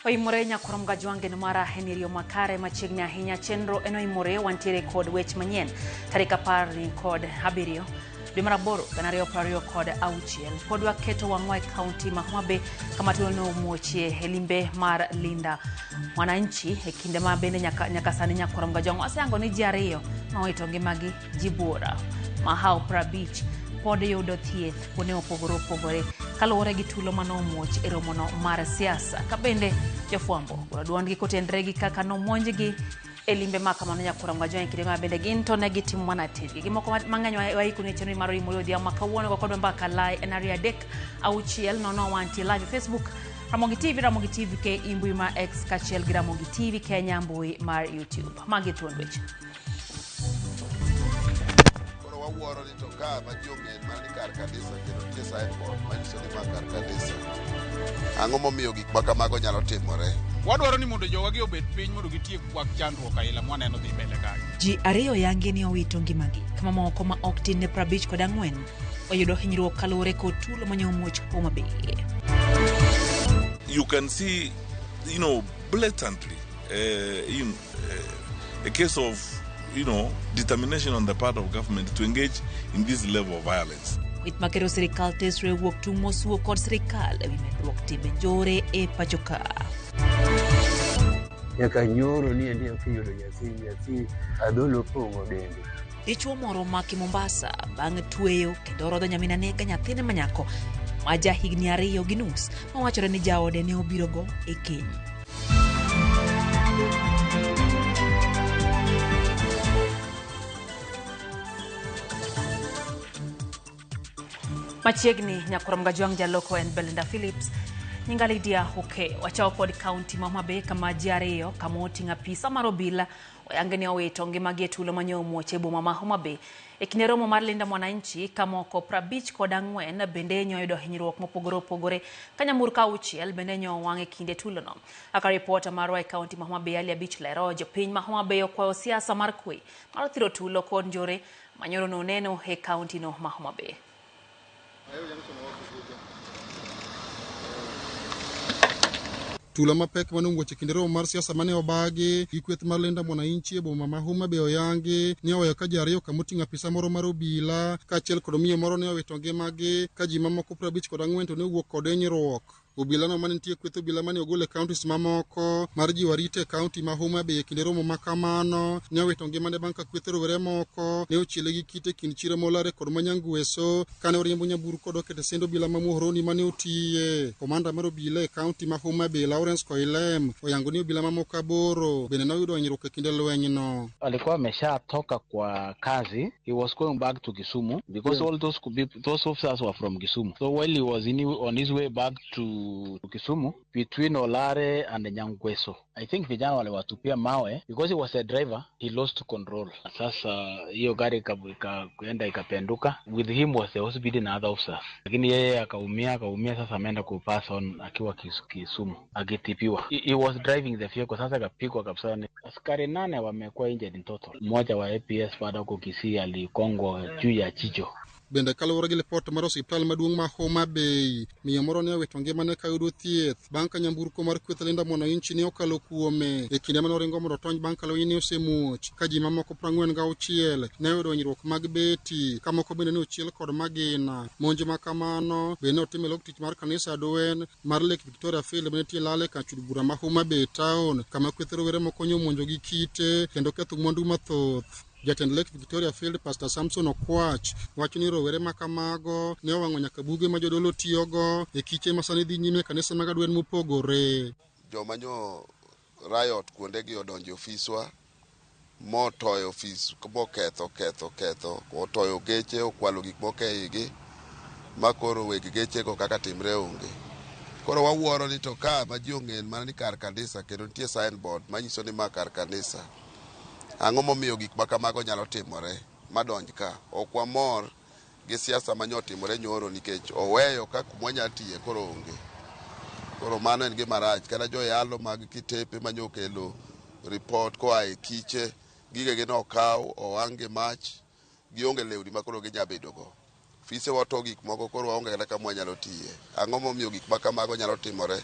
Oimore nyakwar Mgajwange no mara en iriyo makare machiegni ahinya chenro en oimore wantiere kod wech manyien tarik 17 dwe mar 8 2026. Pod waketo wang'wa e kaunti ma Homa Bay kama tulo ne omuochie e limbe mar Linda Mwananchi e kinde ma bende nyaka sani nyakwar Mgajwange waseyango ni ji ariyo nowito ngimagi ji buora mahawo 50 pod yudo thieth kuonde mopogore opogore kaluwore gi tulo mane omuoch e romono mar siasa. Ka bende jofwambo golo duondgi kotenre gi kaka nomonjgi e limbe ma kamano nyakwar Mgajwang' e kinde ma bende gin to ne gitimo mana tijgi. Gimoko mang'eny waikoni e chenro mar Oimore Odhiambo ma kawuono go kodwa mbaka lai en 2 3 6 0 wantie live e Facebook Ramogi TV, Ramogi TV ke mbui mar X kaachiel gi Ramogi TV Kenya mbui mar YouTube. Magi thuond weche. Koro wawuoro ni to ka ma ji ong'e mana ni kar kanisa kendo nitie signboard manyiso ni ma kar kanisa. Ang'o momiyo gik ma kamago nyalo timore? Wadwaro ni mondo jowagi obed piny mondo gitiek wach chandruok aila mwaneno dhi mbele kanyo. Ji ariyo yangi ni owito ngimagi, kama moko ma ok tin ne 54 oyudo hinyruok kaluwore kod tulo mane omuoch Homa Bay. You can see, blatantly, in a case of, determination on the part of government to engage in this level of violence. Kweth makero sirikal tesre wuok tung' mosuo kod sirikal ewi medruok timbe njore e pacho ka. Nyaka nyoro ni endi ok iyudo nyathi adholo opong'o dende. Dichuo moro omaki Mombasa bang' tweyo kendo rodho nyamin anega nyathine manyako ma ja higni 2.5 mawachore ni jaode ne obirogo e keny. Machiegni nyakwar Mgajwang' jaloko en Belinda Phillips. Nyinga Lydia Oke. Wachako kod kaunti ma Homa Bay kama ji ariyo kama oting'o apisa mar obila oyange ni owito ngimagi e tulo mane omuoch e boma ma Homa Bay. E kinde romo mar Linda Mwananchi ka moko 54 bende nyoyudo hinyruok mopogore opogore ka nyamburko 6 bende nyo owang' e kinde tulono. Kaka ripota marwa e kaunti ma Homa Bay Ali Abich lero, jopiny ma Homa Bay okwayo siasa mar kwe mar thiro tulo kod njore manyoro noneno e kaunti no ma Homa Bay. Tulo mapek mane omuoch e kinde romo mar siasa mane obagi gi kweth mar Linda Mwananchi e boma ma Homa Bay oyangi ni oweyo ka ji ariyo kamoting'o apisa moro mar obila kaachiel kod miyo moro ne owito ngimagi ka ji mamoko 54 to ne owuok kod hinyruok. Obila no mane nitie kweth obila mane ogol e counties mamoko mar jiwo arita e county ma Homa Bay e kinde romo ma kamano ne owito ngimane bang' ka kweth rowere moko ne ochiele gi kite e kind chiro ma Olare kod Manyangweso kane oriembo nyamburko kodok e tesend obila ma Muhoroni mane otiye. Komanda mar obila e county ma Homa Bay Lawrence Koilem oyango ni obila mamoko 8 bende noyudo hinyruok e kinde lwenyno. Alikuwa ameshatoka kwa kazi, he was going back to Kisumu because all those those officers were from Kisumu. So while he was on his way back to Kisumu, between Olare and Nyangweso, I think vijana waliwatupia mawe because he was a driver, he lost control. Sasa hiyo gari ikaenda ikapenduka. With him was the hospital and other officers. Lakini yeye akaumia, sasa ameenda ku pass on akiwa Kisumu akitibiwa. He was driving the vehicle, sasa akapigwa kabisa. Askari 8 wamekuwa injured in total. Mmoja wa APS baada huko Kisii alikongwa juu ya jicho. Bende kaluwore gi lipot mar osiptal maduong' ma Homa Bay, miyo moro ne owito ngimane ka yudo thieth bang' ka nyamburko mar kweth Linda Mwananchi ne okalo kuome e kinde mane oringo mondo otony bang' ka lweny ne osemuoch, ka ji mamoko 46 ne oyudo hinyruok mag beti, ka moko bende ne ochiel kod magina. Monj ma kamano bende ne otim e lok tich mar kanisa Adwen mar Lake Victoria Field manitie Lale kar chud bura ma Homa Bay town, kama kweth rowere moko ne omonjo gi kite kendo ketho mwandu mathoth. Jatend Lake Victoria Field Pastor Samson Okwach wacho ni rowere ma kamago ne owang'o nyaka buge ma jodolo tiyogo e kiche ma sani dhi nyime e kanisa mag Adwen mopogore. Joma nyo riot kuondegi odonjo e ofiswa motoyo ofis moketho ketho ketho otoyo geche okwalo gik moko e igi ma koro weg gechego kaka timre onge. Koro wawuoro ni to ka ma ji ong'e mana ni kar kanisa kendo nitie signboard manyiso ni ma kar kanisa. Ang'o momiyo gik ma kamago nyalo timore madonj ka? Ok wamor gi siasa ma nyotimore nyoro nikech oweyo ka kuma wanyalo tiye koro onge. Koro mano en gima rach. Kata joyalo mag kitepe manyokelo report koa e kiche, gigegi nokaw, owang' gi mach, gionge lewni ma koro ginya bedogo. Ofise wato gik moko koro waonge kata kama wanyalo tiye. Ang'o momiyo gik ma kamago nyalo timore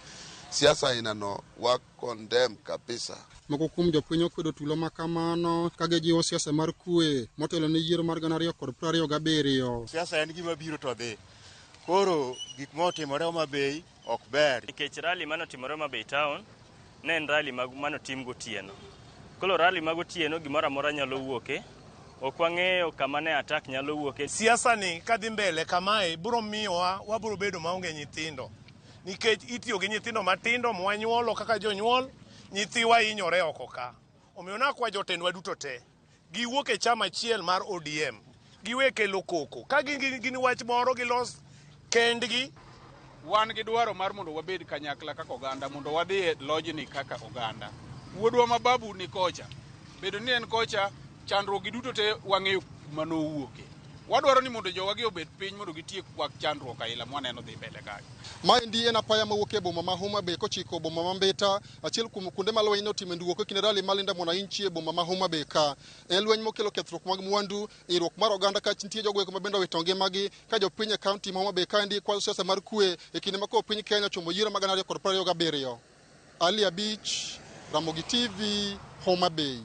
Siasa aina no wa condemn kabisa. Moko kuom jopiny okwedo tulo ma kamano ka gijiwo siasa mar kwe motelo ne yiero mar 2027. Siasa en gima biro to dhi. Koro gik motimore Homa Bay ok ber. Nikech rally manotimore Homa Bay town ne en rally manotim gotieno. Koro rally ma gotieno gimoro amora nyalo wuoke. Ok wang'eyo kama ne attack nyalo wuoke. Siasa ni kadhi mbele kamae biro miyowa wabiro bedo maonge nyithindo. Nikech itiyo gi nyithindo matindo mwanyuolo kaka jonyuol, nyithiwa hinyore oko ka. Omiyo nakwa jotendwa duto te, giwuok e chama achiel mar ODM, giwe kelo koko. Ka gin gin wach moro gilos kendgi. Wan gi dwaro mar mondo wabed kanyakla kaka oganda, mondo wadhi e lojni kaka oganda. Wuodwa ma Babu ni kocha, bedo ni en kocha, chandruok gi duto te wang'eyo kuma nowuoke. Wadwaro ni mondo jowa gi obed piny mondo gitiek wach chandruok aila mwaneno dhi mbele kae. Maendi en apaya mawuok e boma ma Homa Bay kochiko boma ma Mbita, achiel kuom kuonde ma lweny notime nduoko e kinde rally mar Linda Mwananchi e boma ma Homa Bay ka. En lweny mokelo kethruok mag mwandu, hinyruok mar oganda ka nitie jogo eko ma bende owito ngimagi ka jopiny e kaunti ma Homa Bay kaendi kwayo siasa mar kwe e kinde ma koro piny Kenya ochomo yiero mag 2027. Ali Abich, Ramogi TV, Homa Bay.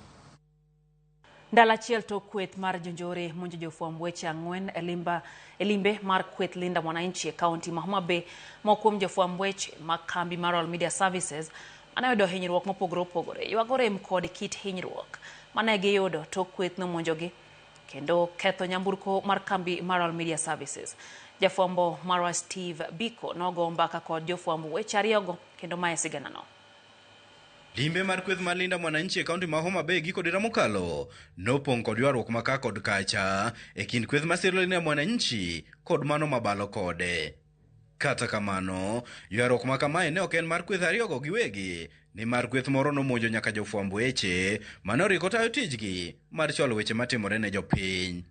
Ndalo achiel tok kweth mar jonjore monjo jofwamb weche 4 e limbe mar kweth Linda Mwananchi e kaunti ma Homa Bay. Moko kuom jofwamb weche mag kambi mar Royal Media Services mane oyudo hinyruok mopogore opogore ywago rem kod kit hinyruok mane giyudo tok kweth nomonjogi kendo ketho nyamburko mar kambi mar Royal Media Services. Jafwambo marwa Steve Biko nogo mbaka kod jofwamb weche ariyogo kendo mae siganano. Limbe mar kweth mar Linda Mwananchi e kaunti ma Homa Bay giko dira mokalo nopong' kod ywaruok ma ka kod kacha e kind kweth masiro Linda Mwananchi kod mano mabalo kode. Kata kamano, ywaruok ma kamae ne ok en mar kweth ariyogo giwegi, nimar kweth moro nomonjo nyaka jofwamb weche mane oriko tayo tijgi mar chwalo weche matimore ne jopiny.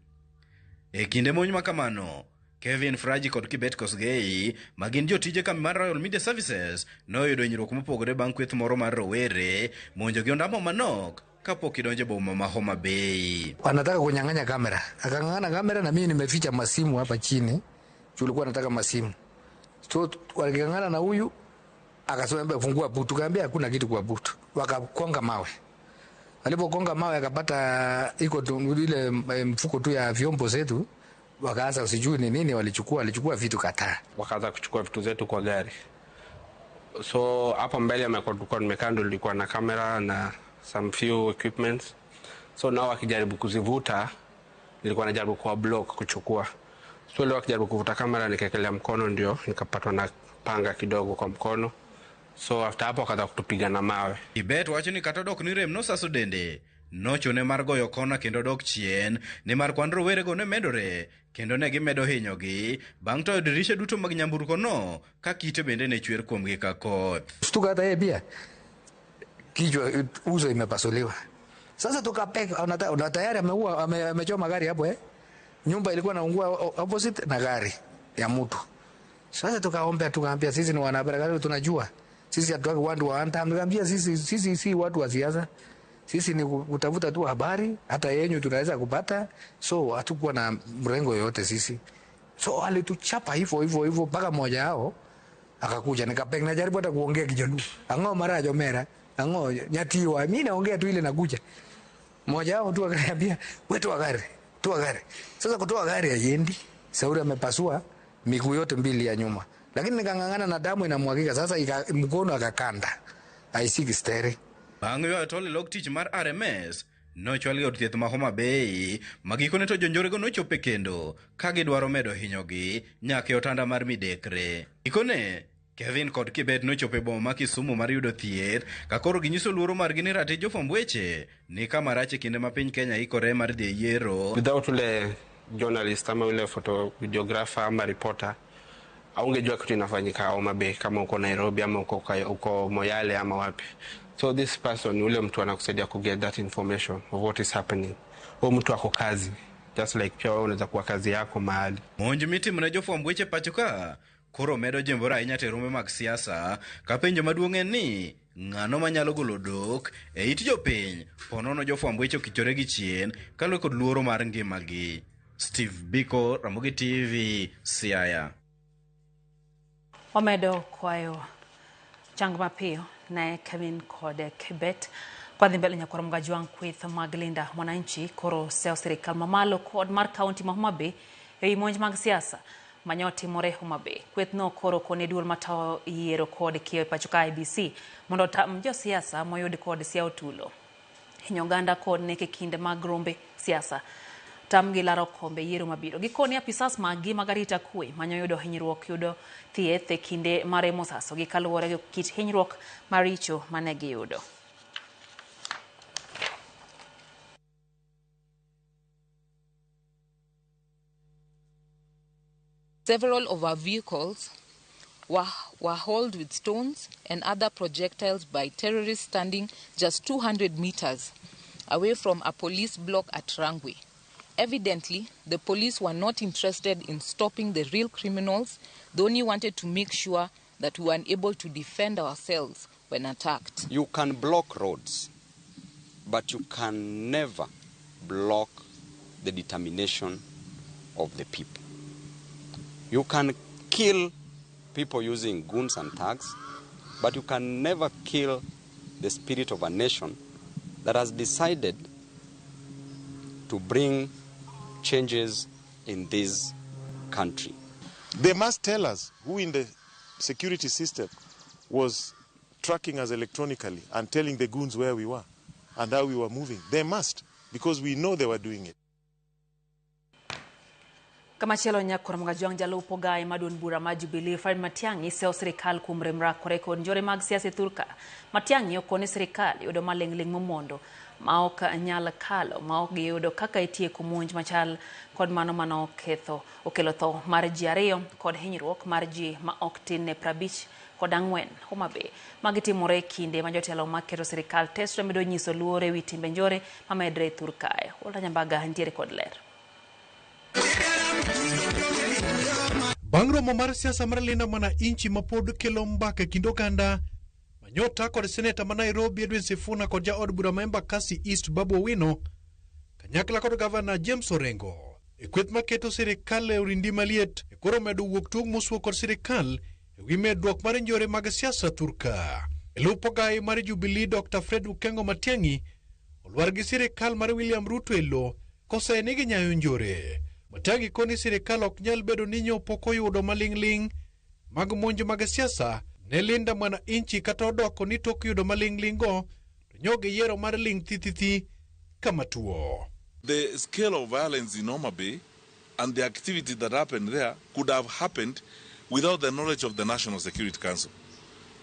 E kinde monj ma kamano, Kevin Faraji kod Kibet Kosgei, ma gin jotije kambi mar Royal Media Services, noyudo hinyruok mopogore bang' kweth moro mar rowere monjo gi ondamo manok kapok gidonjo e boma ma Homa Bay. Wanataka kunyang'anya kamera, akang'ang'ana kamera na mimi nimeficha masimu hapa chini, tulikuwa nataka masimu, so waking'ang'ana na huyu akasema fungua butu, kaambia hakuna kitu kwa butu, wakakonga mawe. Walipokonga mawe akapata iko ile mfuko tu ya vyombo zetu, wakaanza sijui ni nini walichukua vitu kadhaa. Wakaanza kuchukua vitu zetu kwa gari. So hapo mbele tulikuwa nimekaa ndo nilikuwa na kamera na some few equipments. So nao wakijaribu kuzivuta, nilikuwa najaribu kwa block kuchukua. So leo wakijaribu kuvuta kamera nikaekelea mkono, ndio nikapatwa na panga kidogo kwa mkono. So after hapo wakaanza kutupiga na mawe. Kibet wacho ni kata odok ni rem nosaso dende, nochune mar goyo kona kendo dok chien, nimar kwan rowerego ne medore kendo ne gimedo hinyogi bang' toyo dirisha duto mag nyamburko no ka kite bende ne chwer kuomgi ka koth. Shtuka hata yeye pia kichwa uso imepasuliwa. Sasa tukapeka na tayari ameua amechoma gari hapo Nyumba ilikuwa naungua opposite na gari ya mtu. Sasa tukaomba tukaambia sisi ni wanahabari tunajua. Sisi hatutaki watu wa anta. Tukaambia sisi si watu wa siasa. Sisi ni kutafuta tu habari hata yenyu tunaweza kupata. So hatukuwa na mrengo yoyote sisi. So alituchapa hivyo hivyo hivyo mpaka mmoja wao akakuja nikapeka najaribu hata kuongea Kijaluo. Ang'o mara jomera, ang'o nyatiwa, mimi naongea tu ile nakuja. Mmoja wao tu akaniambia, "Wewe toa gari, toa gari." Sasa kutoa gari haiendi. Sauri amepasua miguu yote mbili ya nyuma. Lakini nikang'ang'ana na damu inamwagika. Sasa mkono akakanda. Haisiki steering. Bang' ywayo tol e log tich mar RMS, nochwalgi e od thieth ma Homa Bay, ma gikone to jonjorego nochope kendo ka gidwaro medo hinyogi nyaka e otanda mar midekre. Gikone, Kevin kod Kibet nochopo e boma ma Kisumu mar yudo thieth, ka koro ginyiso luoro margi ni ratich jofwamb weche ni kama rach e kinde ma piny Kenya ikore mar dhi e yiero. Without ule journalist ama ule photo videographer ama reporter, haungejua kitu inafanyika Homa Bay kama uko Nairobi ama uko Moyale ama wapi. So this person ule mtu anakusaidia ku get that information of what is happening. Huyo mtu ako kazi, just like pia wewe unaweza kuwa kazi yako mahali. Monj mitimo ne jofwamb weche pacho ka koro medo jimbore ahinya e rombe mag siasa, ka penjo maduong' en ni ng'ano manyalo golo dok e it jopiny ponono jofwamb weche okichore gi chien kaluwore kod luoro mar ngimagi. Steve Biko, Ramogi TV, Siaya. Wamedo kwayo Chang mapiyo ne Kevin kod Kibet. Kwa dhi mbele nyakwar Mgajwang' kweth mag Linda Mwananchi koro seyo sirikal mamalo kod mar kaunti ma Homa Bay ewi monj mag siasa manyotimore Homa Bay. Kwethno koro kone duol matayo yiero kod kiyo e pacho ka IEBC mondo otam josiasa moyud kod siao tulo. Hinyo oganda kod nek e kinde mag rombe siasa tamgi laro kombe yiero mabiro. Gikoni apisas maggi mag arita kwe manyoyudo hinyruok yudo thieth e kinde maremo saso gi kaluwore gi kit hinyruok maricho mane giyudo. Several of our vehicles were hauled with stones and other projectiles by terrorists standing just 200 meters away from a police block at Rangwe. Evidently, the police were not interested in stopping the real criminals. They only wanted to make sure that we were unable to defend ourselves when attacked. You can block roads, but you can never block the determination of the people. You can kill people using guns and thugs, but you can never kill the spirit of a nation that has decided to bring changes in this country. They must tell us who in the security system was tracking us electronically and telling the goons where we were and how we were moving. They must, because we know they were doing it. Kamachielo nyakwar Mgajwang' jalup ogaye ma duond bura mar Jubilee Fred Matiang'i seyo sirikal kuom rem rakore kod njore mag siasa e thurka. Matiang'i okone sirikal yudo maling'ling' momondo ma ok nyal kalo ma ok giyudo kaka itieko monj machal kod mano mane okelo tho mar ji 2 kod hinyruok mar ji ma ok tin ne 54 Homa Bay. Magi timore e kinde ma jotelo maketo sirikal tesre medo nyiso luor ewi timbe njore mamedre e thurkae. Walter Nyambaga nitiere kod ler. Bang' romo mar siasa mar Linda Mwananchi ma pod kelo mbaka e kind oganda manyota kod seneta ma Nairobi Edwin Sifuna kod jaod bura ma Embakasi East Babu Owino kanyakla kod gavana James Orengo e kweth maketo sirikal e orindi maliet e koro medo wuok tung' mosuo kod sirikal e wi medruok mar njore mag siasa thurka. E lup ogaye mar Jubilee Dr. Fred Okengo Matiang'i olwar gi sirikal mar William Ruto e lo koseye ni ginyayo njore. Matiang'i koni sirikal ok nyal bedo ni pok oyudo maling'ling' mag monj mag siasa ne Linda Mwananchi kata odoko ni tok yudo maling'ling' go to nyogi yiero mar ling' thithithi kama tuo. The scale of violence in Homa Bay and the activity that happened there could have happened without the knowledge of the National Security Council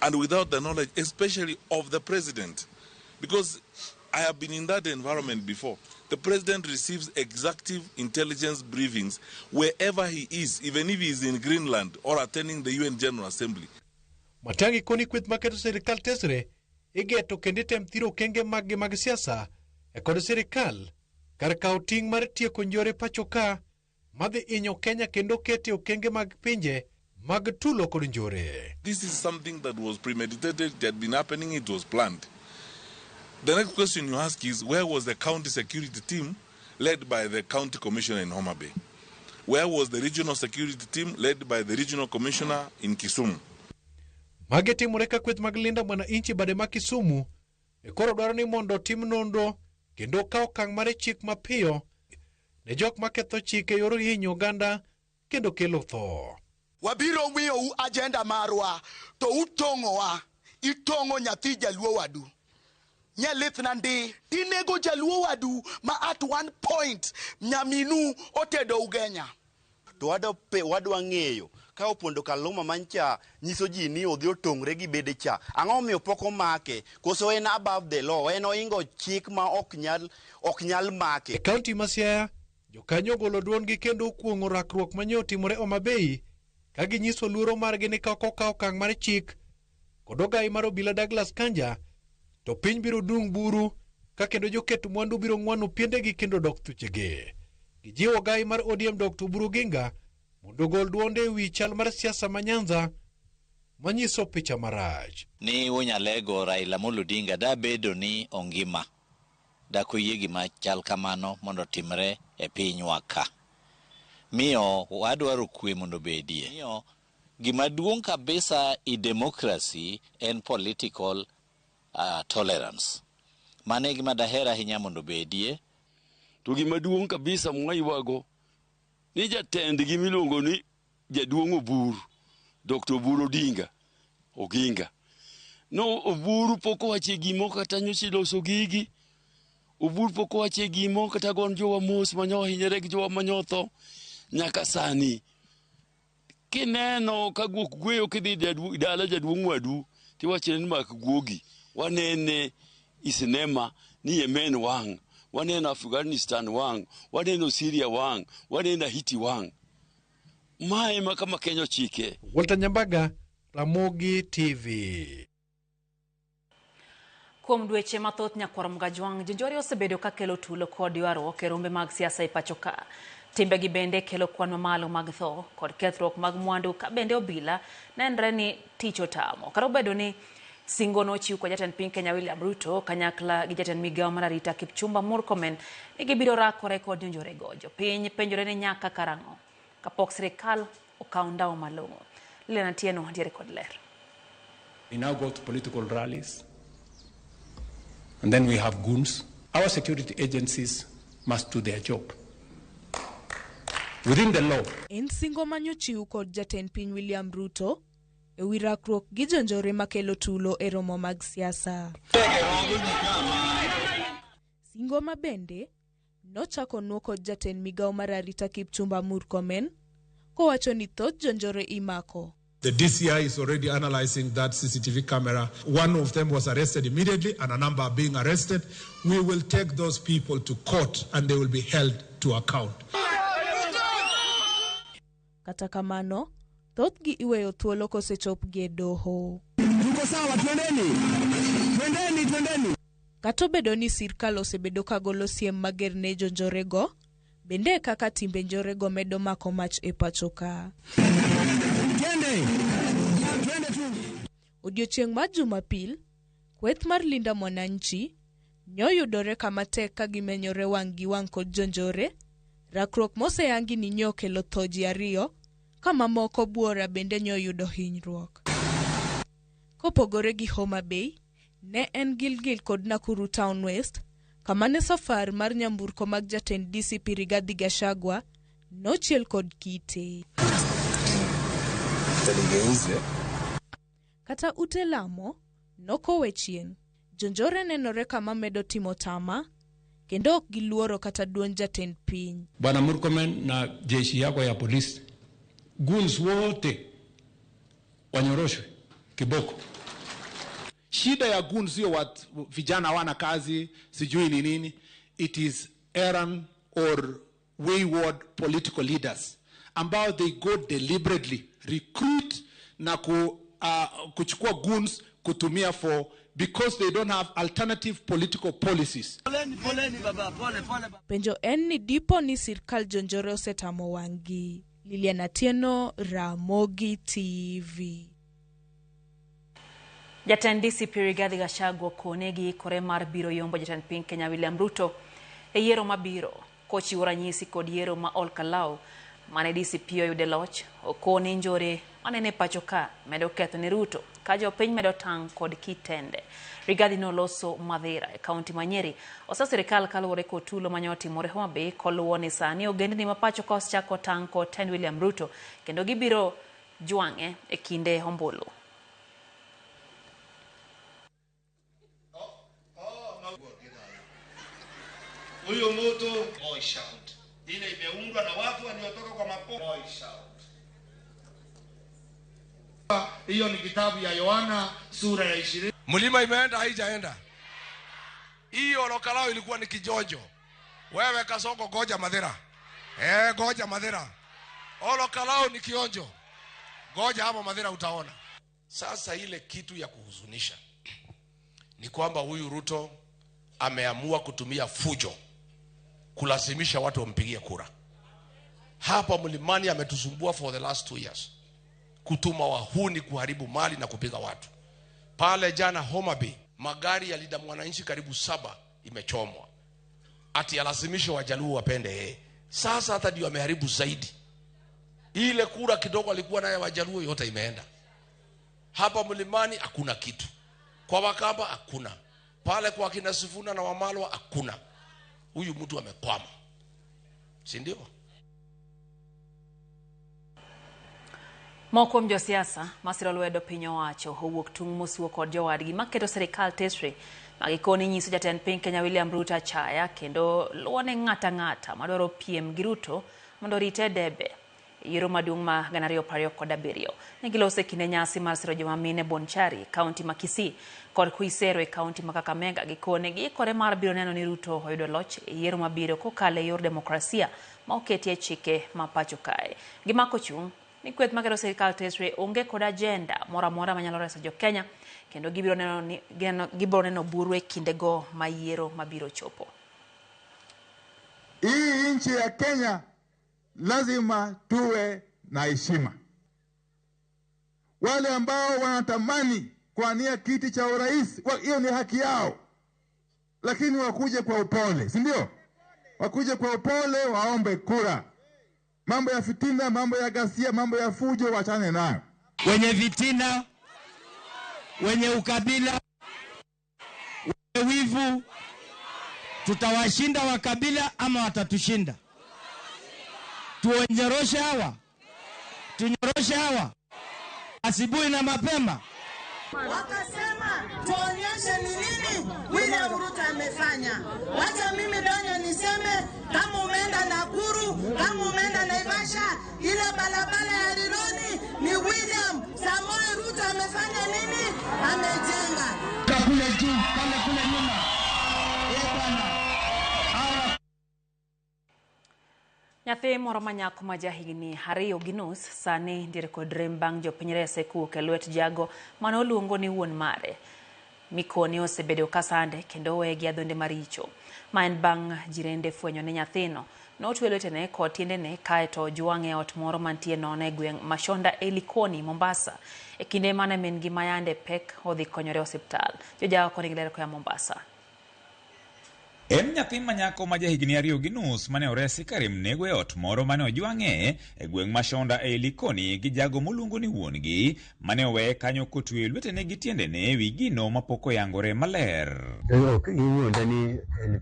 and without the knowledge especially of the president, because I have been in that environment before. The president receives executive intelligence briefings wherever he is, even if he is in Greenland or attending the UN General Assembly. Matiang'i koni kweth maketo sirikal tesre igeto kendo item thiro okenge maggi mag siasa e kod sirikal kar kawo ting' mar tieko njore pacho ka madhi inyo Kenya kendo kete okenge mag pinje mag tulo kod njore. This is something that was premeditated, it had been happening, it was planned. The next question you ask is, where was the county security team led by the county commissioner in Homa Bay? Where was the regional security team led by the regional commissioner in Kisumu? Magi timore ka kweth mag Linda Mwananchi bade ma Kisumu e koro dwaro ni mondo otim nonro kendo kaw okang' mar chik mapiyo ne jok maketho chik e yor hinyo oganda kendo kelo tho. Wabiro miyou agenda marwa to utong'owa, itong'o nyathi jaluo wadu. Nyalithna ndi tinego jaluo wadu ma at one point nyaminu otedo Ugenya. To wadwa ng'eyo ka Opondo Kaluma mancha nyiso ji ni odhi otong're gi bede cha, ang'o omiyo pok omake? Koso en above the law, en oingo chik ma ok nyal make. E kaunti ma Siaya, jokanyo ogolo duondgi kendo okuong'o rakruok manye otimore Homa Bay ka ginyiso luoro margi ni ka ok okaw okang' mar chik kod ogai mar obila Douglas Kanja to piny biro dung' buru ka kendo joket mwandu biro ng'wano piendegi kendo dok thuchegi. Gijiwo ogai mar ODM Dr. Oburu Oginga mondo ogol duonde ewi chal mar siasa ma Nyanza manyiso picha marach. Ni unyalego Raila Amolo Odinga da bedo ni ongima dak oyie gima chal kamano mondo otimre e pinywa ka. Miyo wadwaro kwe mondo obedie. Miyo Gima duong' kabisa i democracy en political tolerance. Mano e gima daher ahinya mondo obedie. To gima duong' kabisa mwaywago ni jatendgi miluongo ni jaduong' Oburu, Dr. Oburu Odinga, Oginga. No Oburu pok owache gimo kata nyocha iloso gigi. Oburu pok owache gimo kata gon jowa mos manyo hinyore gi jowa manyotho nyaka sani. Kineno ka guok gweyo kidhi dala jaduong' wadu tiwachone ni mak guogi. Wanene i sinema ni Yemen wang', waneno Afghanistan wang', waneno Syria wang', waneno Haiti wang'. Mae ema kama Kenya ochike. Walter Nyambaga, Ramogi TV. Kuom dweche mathoth nyakwar Mgajwang', jonjore osebedo ka kelo tulo kod ywaruok e rombe mag siasa e pacho ka. Timbegi bende kelo kwan mamalo mag tho kod kethruok mag mwandu ka bende obila nenre ni tich otamo. Kata obedo ni singo nochiw kod jatend piny Kenya William Ruto kanyakla gi jatend migawo mar arita Kipchumba Murkomen ni gibiro rakore kod jonjorego. Jopiny penjore ni nyaka karang'o kapok sirikal okawo ndawo malong'o. Lilian Atieno ntiere kod ler. We now go to political rallies, and then we have goons. Our security agencies must do their job within the law. En singo manyochiw kod jatend piny William Ruto e wi rakruok gi jonjore makelo tulo e romo mag siasa. Singo ma bende nochako nuo kod jatend migawo mar arita Kipchumba Murkomen kowacho ni thoth jonjore imako. The DCI is already analyzing that CCTV camera. One of them was arrested immediately and a number are being arrested. We will take those people to court and they will be held to account. Kata kamano, thothgi iweyo thuolo kosechopgi e doho. Tuko sawa, twendeni. Twendeni, twendeni. Kata obedo ni sirkal osebedo ka golo siem mager ne jonjorego, bende kaka timbe njorego medo mako mach e pacho ka. Odiochieng' mar Jumapil, kweth mar Linda Mwananchi nyoyudore kama tek ka gimenyore wang' gi wang' kod jonjore, rakruok moseyangi ni nyokelo tho ji ariyo, ka mamoko buora bende nyoyudo hinyruok. Kopogore gi Homa Bay, ne en Gilgil kod Nakuru Town West, kama ne safar mar nyamburko mag jatend DCP Rigathi Gachagua nochiel kod kite. Kata ute lamo nokowe chien, jonjore nenore kama medo timo tama kendo ok giluoro kata duond jatend piny. Bwana Murkomen na jeshi yako ya polisi, goons wote wanyoroshwe kiboko. Shida ya goons sio watu vijana hawana kazi, sijui ni nini. It is errant or wayward political leaders ambao they go deliberately recruit na kuchukua goons kutumia for because they don't have alternative political policies. Penjo en ni dipo ni sirkal jonjore osetamo wang'gi. Lilian Atieno, Ramogi TV. Jatend DCP Rigathi Gachagua okone gi ikore mar biro yombo jatend piny Kenya William Ruto e yiero mabiro kochiwo ranyisi kod yiero ma Ol Kalou mane DCP oyude loch. Okone njore manene pacho ka medo ketho ne Ruto ka jopiny medo tang' kod kitende. Rigathi noloso Mathira e kaunti ma Nyeri osa sirikal kaluwore kod tulo manyotimore Homa Bay koluwo ni sani ogendni ma pacho ka osechako tang' kod tend William Ruto kendo gibiro jwang'e e kinde ombulu. Huyo moto Moi Shout ile imeundwa na watu waliotoka kwa mapo Moi Shout. Hiyo ni kitabu ya Yohana sura ya 20. Mlima imeenda haijaenda. Hiyo Olokalao ilikuwa ni kijojo. Wewe Kasongo goja Mathira. Goja Mathira. Olokalao ni kionjo. Goja hapo Mathira utaona. Sasa ile kitu ya kuhuzunisha ni kwamba huyu Ruto ameamua kutumia fujo kulazimisha watu wampigie kura. Hapa mlimani ametusumbua for the last 2 years. Kutuma wahuni kuharibu mali na kupiga watu. Pale jana Homa Bay, magari ya Linda Mwananchi karibu 7 imechomwa. Ati alazimisha Wajaluo wapende yeye. Sasa hata ndio ameharibu zaidi. Ile kura kidogo alikuwa naye Wajaluo yote imeenda. Hapa mlimani hakuna kitu, kwa Wakamba hakuna, pale kwa kina Sifuna na Wamalwa hakuna. Huyu mtu amekwama, si ndio? Moko kuom josiasa masiro lwedo piny owacho owuok tung' mosuo kod jowadgi maketo sirikal tesre magikoni nyiso jatend piny Kenya William Ruto achaya kendo luwone ng'ata ng'ata madwaro piem gi Ruto mondo orite debe yiero maduong' ma 2027. Negiloso e kinde nyasi mar siro joma mine Bonchari, kaunti ma Kisii kod Kuisero e kaunti ma Kakamega. Gikone giikore mar biro neno ni Ruto oyudo loch e yiero mabiro kokalo e yor demokrasia ma oketie chike ma pacho kae. Gimako chung' ni kweth makelo sirikal tesre onge kod agenda moro amora manyalo reso jo Kenya kendo gibiro neno buru e kindego ma yiero mabiro chopo. Hii nchi ya Kenya lazima tuwe na heshima. Wale ambao wanatamani kuania kiti cha urais, hiyo ni haki yao, lakini wakuje kwa upole, si ndio? Wakuje kwa upole, waombe kura. Mambo ya fitina, mambo ya ghasia, mambo ya fujo wachane nayo. Wenye fitina, wenye ukabila, wenye wivu, tutawashinda wakabila ama watatushinda? Tuonyoroshe hawa, tunyoroshe hawa asubuhi na mapema. Wakasema tuonyeshe ni nini William Ruto amefanya. Wacha mimi Donyo niseme, kama umeenda Nakuru, kama umeenda Naivasha, ile barabara ya Rironi ni William Samoei Ruto amefanya nini? Amejenga. Kule juu, kale kule nyuma. Eh bwana. Nyathi moro ma nyako ma jahigni 2.5 sani nitiere kod rem bang' jopiny rese kowuok e lwet jago mane oluongo ni wuon mare. Mikoni osebedo ka sande kendo oweye gi adhonde maricho. Ma en bang' jirende fwenyo ni nyathino notwe lwetene kod tiendene kaeto ojwang'e e ot moro mantie nono e gweng' Mashonda e Likoni, Mombasa. E kinde mane min gi mayande pek odhi konyore e osiptal. Jojawa koni giler koa Mombasa. En nyathi ma nyako ma jahigni 2.5 mane oresi ka rem nego e ot moro mane ojwang'e e gweng' Mashonda e Likoni gi jago moluongo ni wuon-gi mane oweye kanyo kotweyo lwetene gi tiendene ewi gino mapok oyangore maler. Ok giwuonda ni en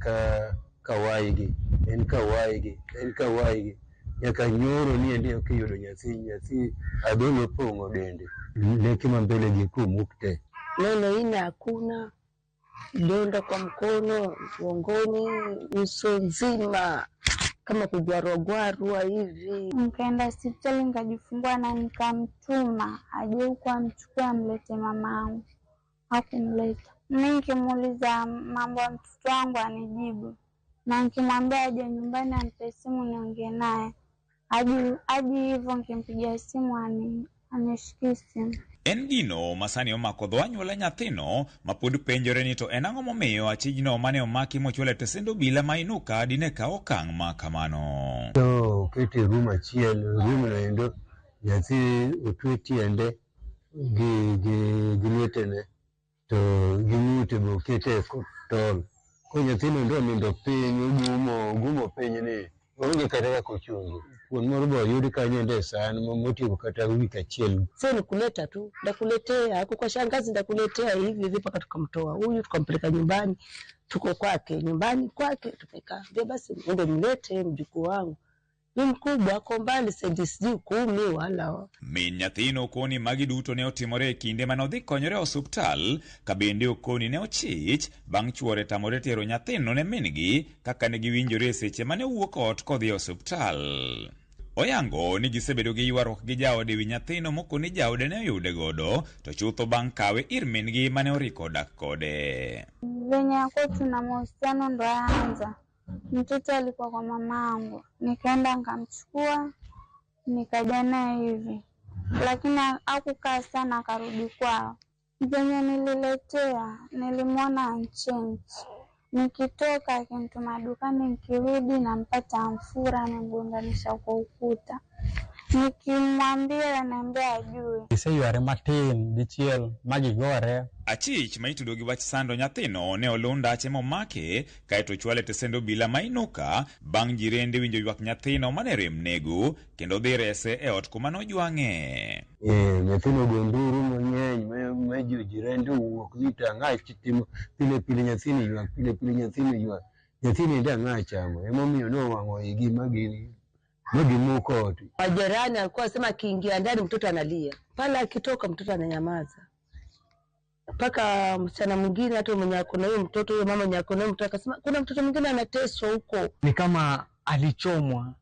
kawaigi, en kawaigi, en kawaigi. Nyaka nyoro ni endi ok iyudo nyathi adholo opong'o dende. Leke ma mbele gi kumuk te. Neno ina hakuna. Donda kwa mkono, mgongoni, uso nzima kama kugwarwagwarwa hivi. Nikaenda hospitali nikajifungua na nikamtuma aje huko amchukue amlete mamangu. Hakumleta. Mimi nikimuuliza mambo ya mtoto wangu anijibu. Na nikimwambia aje nyumbani anipe simu niongee naye. Aje hivyo nikimpigia simu anishikie simu. En gino masani omako dho anyuola nyathino mapod penjore ni to en ang'o momiyo achijno mane omaki mochwal e tesend obila ma Inuka dine kaw okang' ma kamano. To okete e room achiel, room no endo nyathi otwe tiende gi lwetene to gi ng'ute be okete e tol. Koro nyathino endo onindo piny, ogumo piny ni onge kata kaka ochungi. Wuon moro be oyud kanyo endo e san motieko kata wik achiel. Sio ni kuleta tu, ndakuletea huko kwa shangazi, ndakuletea hivi hivi mpaka tukamtoa huyu tukampeleka nyumbani, tuko kwake nyumbani kwake tumekaa. Ndio basi ndio mlete mjukuu wangu. Ni mkubwa ako mbali sendi sijui 10 wala. Min nyathino okoni magi duto ne otimore e kinde mane odhi konyore e osuptal ka bende okoni ne ochich bang' chuore tamore tero nyathino ne min-gi kaka ne giwinjore e seche mane owuok ot kodhi e osuptal. Oyango ni gisebedo gi ywaruok gi jaode ewi nyathino mokoni jaode ne oyude godo to chutho bang' kawe ir min-gi mane oriko dak kode. Venye ako tuna mahusiano ndo yaanza. Mtoto alikuwa kwa mamangu, nikaenda nikamchukua nikaja naye hivi, lakini hakukaa sana akarudi kwao. Venye nililetea nilimwona anchange, nikitoka akinituma dukani, nikirudi nampata amfura amemgonganisha kwa ukuta. Nikimwambia ananiambia ajui. Giseyware matin dichiel ma gigore. Achich ma itudo gi wach sando nyathino ne oluw ndache momake kaeto ochwale e tesend obila ma Inuka bang' jirende winjo ywak nyathino mane rem nego kendo dhi rese e ot kuma nojwang'e. Eh, nyathino ogo nduru mang'eny ma jirende owuok ni to ang'a timo pile pile nyathini ywak pile pile nyathini ywak nyathini ende ang'a chamo emomiyo nowang'o igi ma gimuko ot. Majirani alikuwa asema akiingia ndani mtoto analia, pale akitoka mtoto ananyamaza. Mpaka msichana mwingine hata mwenye ako na huyo mtoto, huyo mama mwenye ako na huyo mtoto akasema kuna mtoto mwingine anateswa huko. Ni kama alichomwa,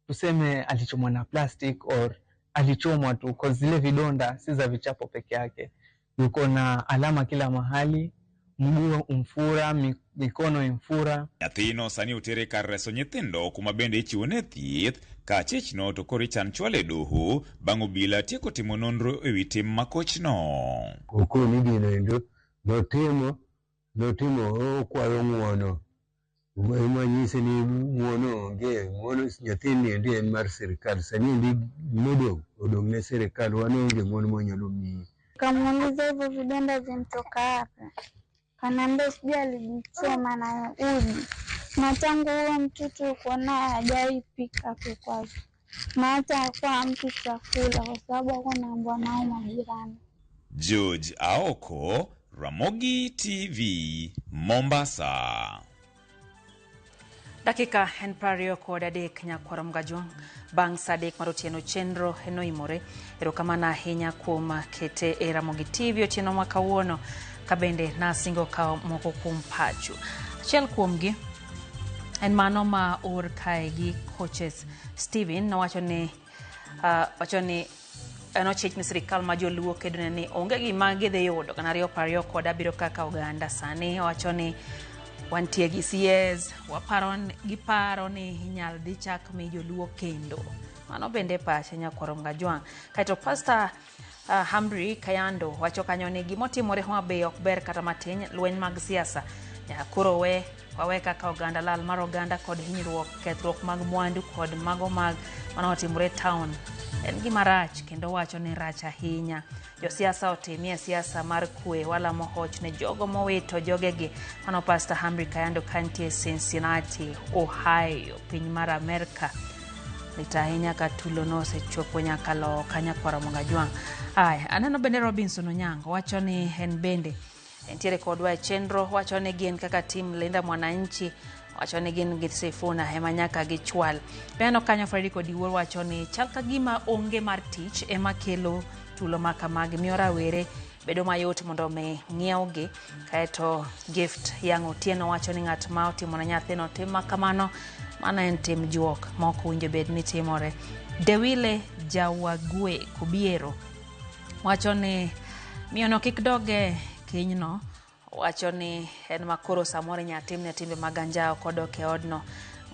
tuseme alichomwa na plastic or alichomwa tu, kwa zile vidonda si za vichapo peke yake. Yuko na alama kila mahali, mguu umfura, mikono imfura. Nyathino sani otere kar reso nyithindo kuma bende ichiwone thieth ka achichno to koro ichan chwale e doho bang' obila tieko timo nonro ewi tim makochno. Okoni gino endo notimo okwayo ng'uono ema nyise ni ng'uono onge, ng'uono nyathini endi en mar sirikal, sani endi modong' odong' ne sirikal, wan onge ng'uono mwanyalo miyi. Kamuuliza hivyo vidonda vimtoka wapi, kaniambia sijui alijichoma na uji, na tangu huo mtoto yuko naye hajawahi pika hapo kwake, na hata hakuwa hampi chakula kwa sababu hakuwa anaambiwa nao majirani. George Aoko, Ramogi TV, Mombasa. Dakika en 23 nyakwaro Mgajwang' bang' sa 3 mar otieno chenro enoimore. Erokamano ahinya kuom kete e Ramogi TV otieno ma kawuono, ka bende nasingo kawo moko kuom pachu. Achiel kuomgi en mano ma or kae gi coaches Steven nowacho ni en ochich ni sirikal ma joluo kedone ni onge gima gidhi yudo 2027 kaka oganda sani. Owacho ni wantie gi CS, giparo ni inyal dhi chak mi joluo kendo. Mano bende pache nyakwaro Mgajwang'. Kaeto Pastor Hamri Kayando wacho kanyo ni gimotimore Homa Bay ok ber kata matin, lweny mag siasa nyaka koro wawe kaka oganda, lal mar oganda kod hinyruok, kethruok mag mwandu kod mago mag manotimore town en gima rach, kendo wacho ni rach ahinya. Josiasa otimie siasa mar kwe, walamo hoch ne jogo mowito jogegi. Mano Pastor Hamri Kayando kantie Cincinnati, Ohio, piny mar Amerka. Lit ahinya ka tulo nosechopo nyaka loka nyakwaro Mgajwang'. Aya, aneno bende Robinson Onyango wacho ni en bende entiere kodwa e chenro, wacho ni gin kaka tim Linda Mwananchi, wacho ni gin gi Sifuna ema nyaka gichwal. Beno kanyo Fredrick Odiwuor wacho ni chal ka gima onge mar tich ema kelo tulo ma kamagi, miyo rawere bedo mayot mondo mi ng'iewgi. Kaeto Gift Yang Otieno wacho ni ng'at ma otimo ne nyathino tim ma kamano, mano en tim juok ma ok owinjo bed ni timore. Dewile Jawagwe Kubiero wacho ni miyono kik doge kinyno, wacho ni en makoro samoro inyalo timne timbe mag anjawo kodok e odno.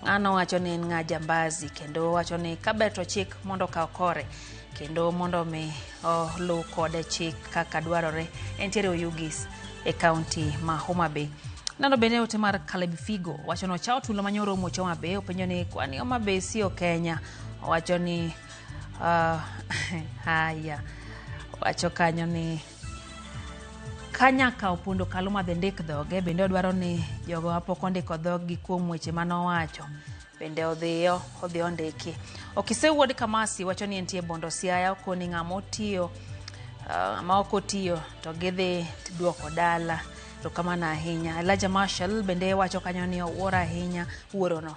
Ng'ano wacho ni en ng'a jambazi, kendo wacho ni kaber to chik mondo okaw kore kendo mondo mi oluw kode chik kaka dwarore. Entiere Oyugis e kaunti ma Homa Bay. Neno bende ote mar Caleb Figo wacho ni ochawo tulo manyoro omuoch Homa Bay, openjo ni kwani Homa Bay sio Kenya? Owacho ni haya, wacho kanyo ni kanyaka Opondo Kaluma dhi ndik dhoge, bende odwaro ni jogo mapok ondiko dhoggi kuom weche manowacho bende odhi ondiki. Okise wuod Kamasi wacho ni entie Bondo Siaya, okoni ng'ama otiyo ma ok otiyo to gidhi duoko dala. Erokamano ahinya. Elijah Marshall bende wacho kanyo ni owuoro ahinya wuorono,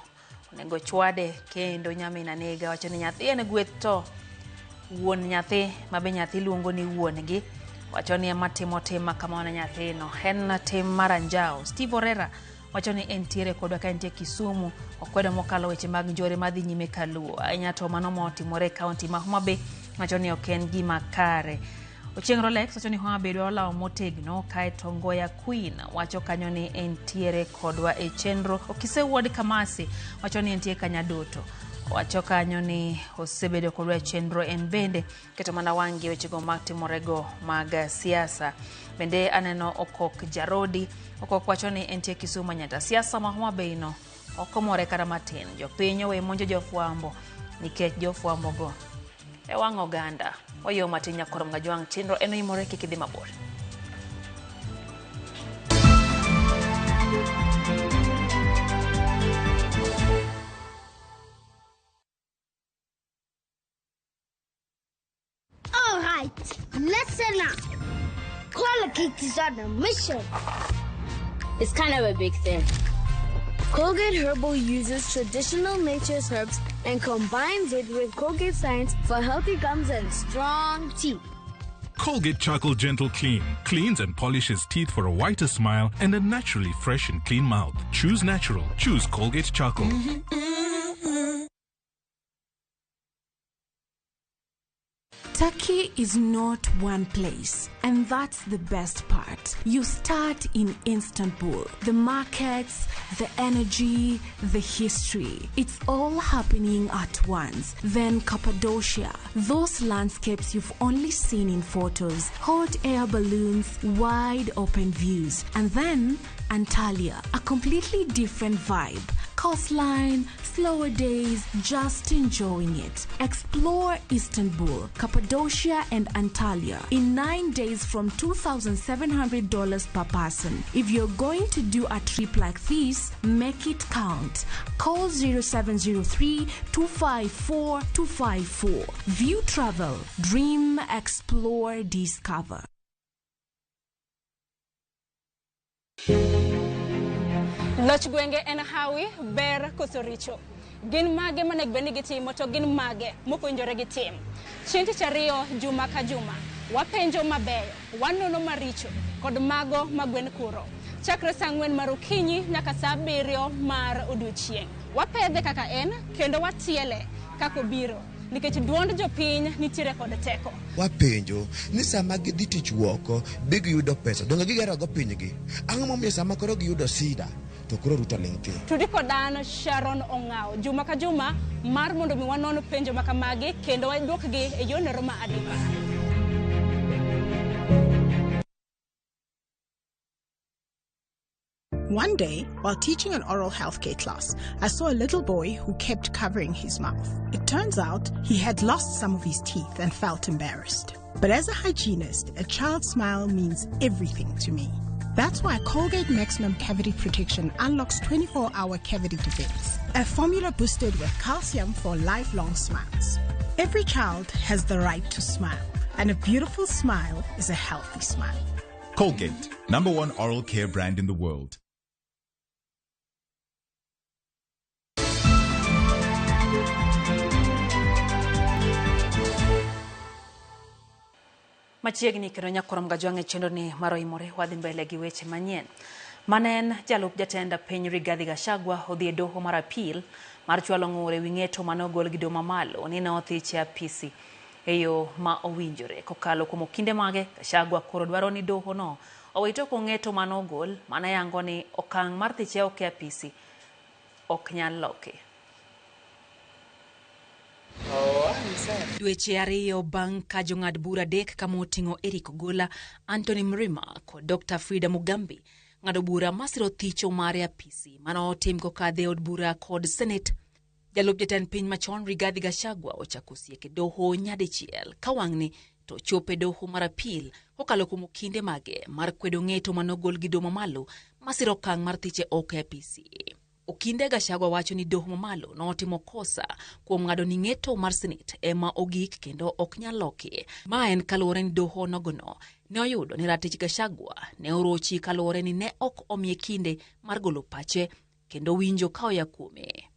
onego chwade kendo nyamina nega. Wacho ni nyathi en gweth to wuon nyathi ma be nyathi luongo ni wuon gi, wacho ni ema timo tim ma kamano ne nyathino en tim mar anjawo. Steve Orera wacho ni entiere kodwa ka entie Kisumu, okwedo mokalo weche mag njore madhi nyime kaluo ahinya to mano motimore e kaunti ma Homa Bay, wacho ni ok en gima kare. Ochieng' Rolex wacho ni Homa Bay dwaro lawo motegno. Kaeto Ngoya Queen wacho kanyo ni entiere kodwa e chenro. Okise wuod Kamasi wacho ni entie Kanyadoto, wacho kanyo ni osebedo kodwa e chenro en bende keto mana wang'gi wechego matimorego mag siasa. Bende aneno Okok Jarodi, Okok wacho ni entie Kisumu Nyata, siasa ma Homa Bay no ok omore kata matin, jopiny owe monjo jofwambo nikech jofwambo go e wang' oganda. Wayo matin nyakorom gajwang' chenro en oimore kik idhi mabor. All right, listen up. Colgate is on a mission. It's kind of a big thing. Colgate Herbal uses traditional nature's herbs and combines it with Colgate science for healthy gums and strong teeth. Colgate Charcoal Gentle Clean cleans and polishes teeth for a whiter smile and a naturally fresh and clean mouth. Choose natural. Choose Colgate Charcoal. Turkey is not one place, and that's the best part. You start in Istanbul. The markets, the energy, the history. It's all happening at once. Then Cappadocia, those landscapes you've only seen in photos, hot air balloons, wide open views. And then Antalya, a completely different vibe. Coastline, slower days, just enjoying it. Explore Istanbul, Cappadocia, and Antalya in 9 days from $2,700 per person. If you're going to do a trip like this, make it count. Call 0703 254 254. View Travel. Dream, explore, discover. Loch gwenge en hawi, ber koso richo. Gin mage monego bed ni gitimo to gin mage mokowinjore gitim. Chieng' tich ariyo juma ka juma, wapenjo mabeyo, wanono maricho kod mago ma gwen kuro. Chakre saa 4 mar okinyi nyaka saa 7 mar odiochieng'. Wapedhe kaka en kendo watiele kaka obiro. Nikech duond jopiny nitiere kod teko. Wapenjo ni sama gidhi tich woko be giyudo pesa, donge gigerogo pinygi? Ang'o momiyo sama koro giyudo sida to koro Ruto ling' thi? Tudi kod an Sharon Ong'awo juma ka juma mar mondo mi wanon penjo makamagi kendo waduokgi e yorno ma adimba. One day, while teaching an oral healthcare class, I saw a little boy who kept covering his mouth. It turns out he had lost some of his teeth and felt embarrassed. But as a hygienist, a child's smile means everything to me. That's why Colgate Maximum Cavity Protection unlocks 24-hour cavity defense, a formula boosted with calcium for lifelong smiles. Every child has the right to smile, and a beautiful smile is a healthy smile. Colgate, #1 oral care brand in the world. Machiegni kendo nyakorom gajwang' e chenro ni mar oimore wadhi mbele gi weche manyien. Mane en jalup jatend piny Rigathi Gachagua odhi e doho mar appeal mar chwalo ng'ur ewi ng'eto mane ogol gi doho mamalo ni ne othiche apisi e yo ma owinjore. Kokalo kuom okinde mage, Gachagua koro dwaro ni doho no owit oko ng'eto mane ogol mane yango ni okang' mar thiche oko e apisi ok nyal loki. Dweche ariyo bang' ka jong'ad bura adek kama oting'o Eric Ogola, Anthony Mrima kod Dr. Frida Mugambi ng'ado bura masiro thicho mare apisi mane otim kokadho e od bura kod Senate. Jalup jatend piny machon Rigathi Gachagua ochako siek e doho nyadichiel ka wang'ni to chopo e doho mar appeal kokalo kuom okinde mage mar kwedo ng'eto mane ogol gi doho mamalo masiro okang' mar thiche oko e apisi. Okinde Gachagua wacho ni doho mamalo notimo kosa kuom ng'ado ni ng'eto mar Senate ema ogik kendo ok nyal loki. Ma en kaluwore ni doho nogono ne oyudo ni ratich Gachagua ne orochi kaluwore ni ne ok omiye kinde mar golo pache kendo winjo ka oya kuome.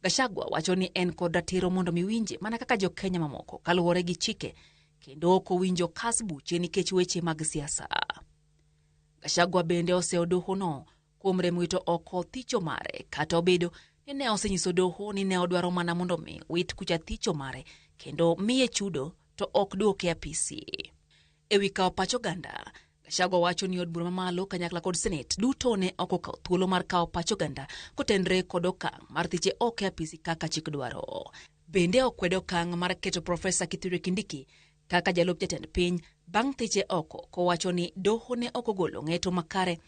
Gachagua wacho ni en kod ratiro mondo mi winje mana kaka jo-Kenya mamoko kaluwore gi chike kendo ok owinjo kas buche nikech weche mag siasa. Gachagua bende oseyo dohono kuom rem wito oko thicho mare kata obedo ni ne osenyiso doho ni ne odwaro mana mondo mi wit kucha thicho mare kendo miye chudo to ok duoke apisi. Ewi kawo pach oganda, Gachagua wacho ni od bura mamalo kanyakla kod Senate duto ne ok okawo thuolo mar kawo pach oganda kotenre kod okang' mar thiche oko e apisi kaka chik dwaro. Bende okwedo okang' mar keto Profesa Kithure Kindiki kaka jalup jatend piny bang' thiche oko kowacho ni doho ne ok ogolo ng'eto makare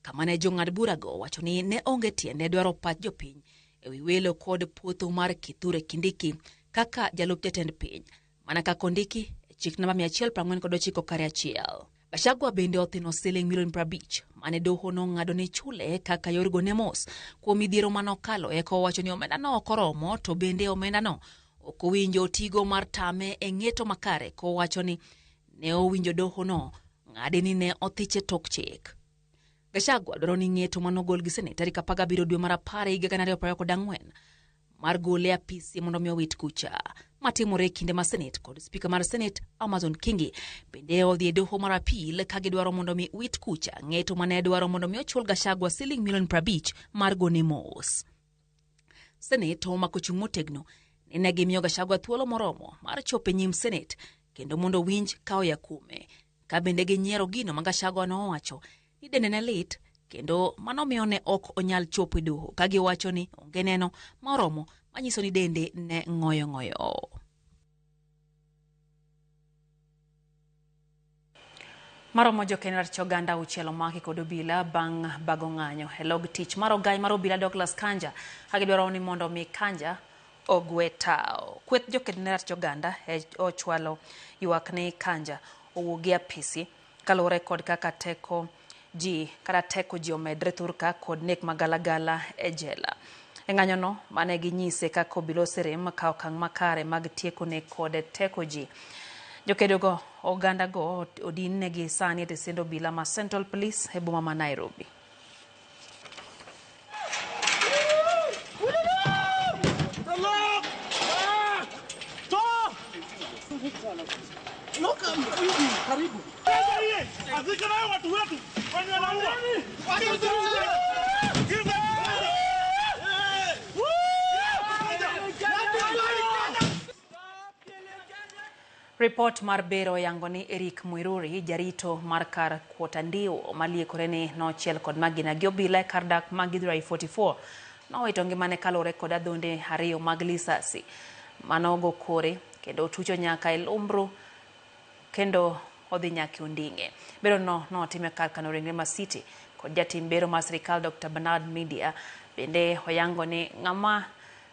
kama ne jong'ad burago wacho ni ne onge tiende dwaro pach jopiny ewi welo kod puotho mar Kithure Kindiki kaka jalup jatend piny Mana kaka ondiki e chik namba 149 kare achiel. Gachagua bende othino siling milion 50 mane doho nong'ado ni chule kaka yor gone mos kuom midhiero mane okalo eka owacho ni omendano ok oromo to bende omendano ok owinjo otigo mar tame e ng'eto makare kowacho ni ne owinjo dohono ng'ade ni ne othiche tok chik. Gachagua dwaro ni ng'eto manogol gi Senate tarik 17 dwe mar 10 higa 2024 mar gole apisi mondo mi owit kucha matimore e kinde ma Senate kod spika mar Senate Amazon Kingi bende odhi e doho mar apil ka gidwaro mondo mi wit kucha ng'eto mane dwaro mondo mi ochul Gachagua siling milion 50 mar gone mos. Senate omako chung' motegno ni ne gimiyo Gachagua thuolo moromo mar chopo e nyim Senate kendo mondo owinj ka oya kuome ka bende ginyiero gino ma Gachagua nowacho ni dende ne lit kendo mano miyo ne ok onyal chopo e doho ka giwacho ni onge neno moromo manyiso ni dende ne ng'oyo ng'oyo. Maromo jokenya ratich oganda 6 omaki kod obila bang' bago ng'anyo e log tich mar ogai mar obila Douglas Kanja ka gidwaro ni mondo mi Kanja ogwe tao. Kweth jokenya ratich oganda ochwalo ywak ni Kanja owuog e apisi kaluwore kod kaka teko ji kata teko ji omedre thurka kod nek magalagala e jela. E ng'anyono mane ginyise kaka obila oserem kawo okang' makare mag tieko nek kod teko ji. Jokedogo oganda go odin negi sani e tesend obila ma Central Police e boma ma Nairobi. Report mar bero yango ni Eric Muiruri, jarito mar kar kuota ndiwo maliekore ni nochiel kod magina gi obila e kar dak ma Githurai 44 nowito ngimane kaluwore kod adhonde 2 mag lisasi manogo kore kendo otucho nyaka e lumbru kendo odhi nyaka e onding'e. Bero no notime kar kano ringre ma City kod jatim bero mar sirikal Dr. Bernard Media bende oyango ni ng'ama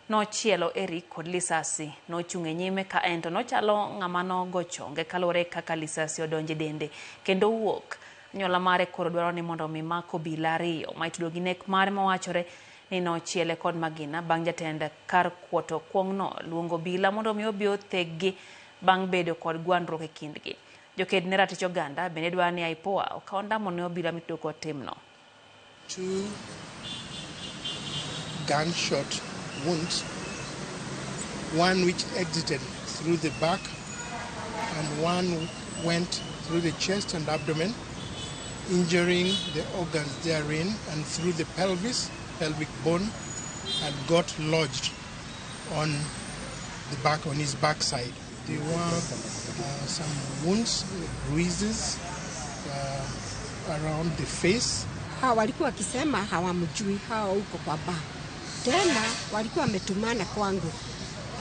nochielo Eric kod lisasi nochung' e nyime ka en to nochalo ng'ama nogo chonge kaluwore kaka lisasi odonje dende kendo wuok. Anyuola mare koro dwaro ni mondo mi mak obila 2 ma itudo gi nek mare mawachore ni nochiele kod magina bang' jatend kar kuoto kuong'no luongo obila mondo mi obi otheggi bang' bedo kod gwandruok e kindgi. Joked ne ratich oganda bende dwaro ni IPOA okaw ndamo ne obila mitudo kod timno. 2 gunshot wounds, one which exited through the back and one went through the chest and abdomen, injuring the organs therein and through the pelvis, pelvic bone, and got lodged on the back, on his backside. There were some wounds, bruises around the face. Hawa walikuwa wakisema hawamjui, hawa huko kwa bar. Tena walikuwa wametumana kwangu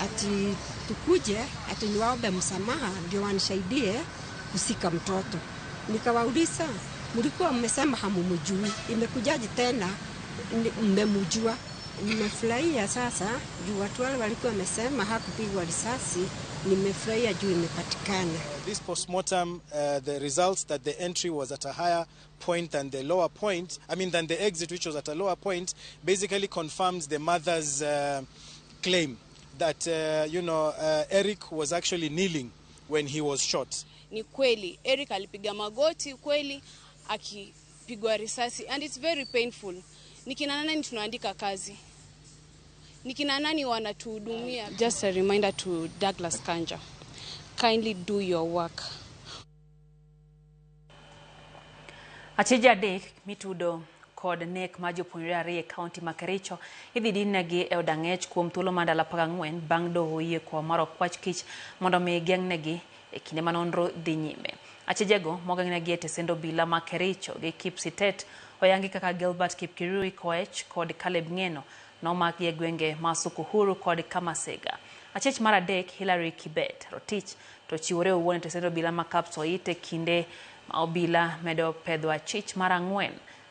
ati tukuje, ati niwaombe msamaha ndio wanisaidie kusika mtoto. Nikawauliza, mlikuwa mmesema hamumjui, imekujaje tena mmemjua? Nimefurahia sasa juu watu wale walikuwa wamesema hakupigwa risasi, nimefurahia juu imepatikana. This postmortem, the results that the entry was at a higher point than the lower point, I mean than the exit, which was at a lower point, basically confirms the mother's claim that Eric was actually kneeling when he was shot. Ni kweli Eric alipiga magoti kweli akipigwa risasi, and it's very painful. Ni kina nani tunaandika kazi? Ni kina nani wanatuhudumia? Just a reminder to Douglas Kanja, kindly do your work. Achije 3 mitudo kod nek ma jopuonjre 2 e kaunti ma Kericho idhi dinnegi e od ang'ech kuom thuolo mar ndalo 14 bang' doho yie kwa mar okwach kich mondo mi geng'negi e kinde ma nonro dhi nyime. Achijego mogeng'negi e tesend obila ma Kericho gi Kipsitet oyangi kaka Gilbert Kipkirui Koech kod Caleb Ng'eno nomaki e gwenge ma Sukuhuru kod Kamasega. Achich mar 3 Hillary Kibet Rotich to chiwore owuon e tesend obila ma Kapsoit e kinde ma obila medo pedho achich mar 4.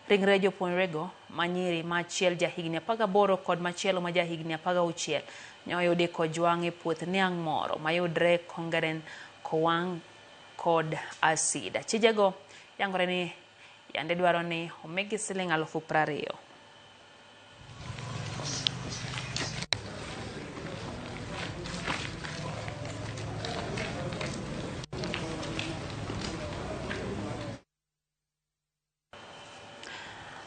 Ringre jopuonjrego ma nyiri ma achiel jahigni 18 kod machielo ma jahigni 16 Ne oyudi kojwang' e puoth niang' moro mayudre Kongeren kowang' kod asid. Achijego yangore ni yande dwaro ni omigi siling 20,000.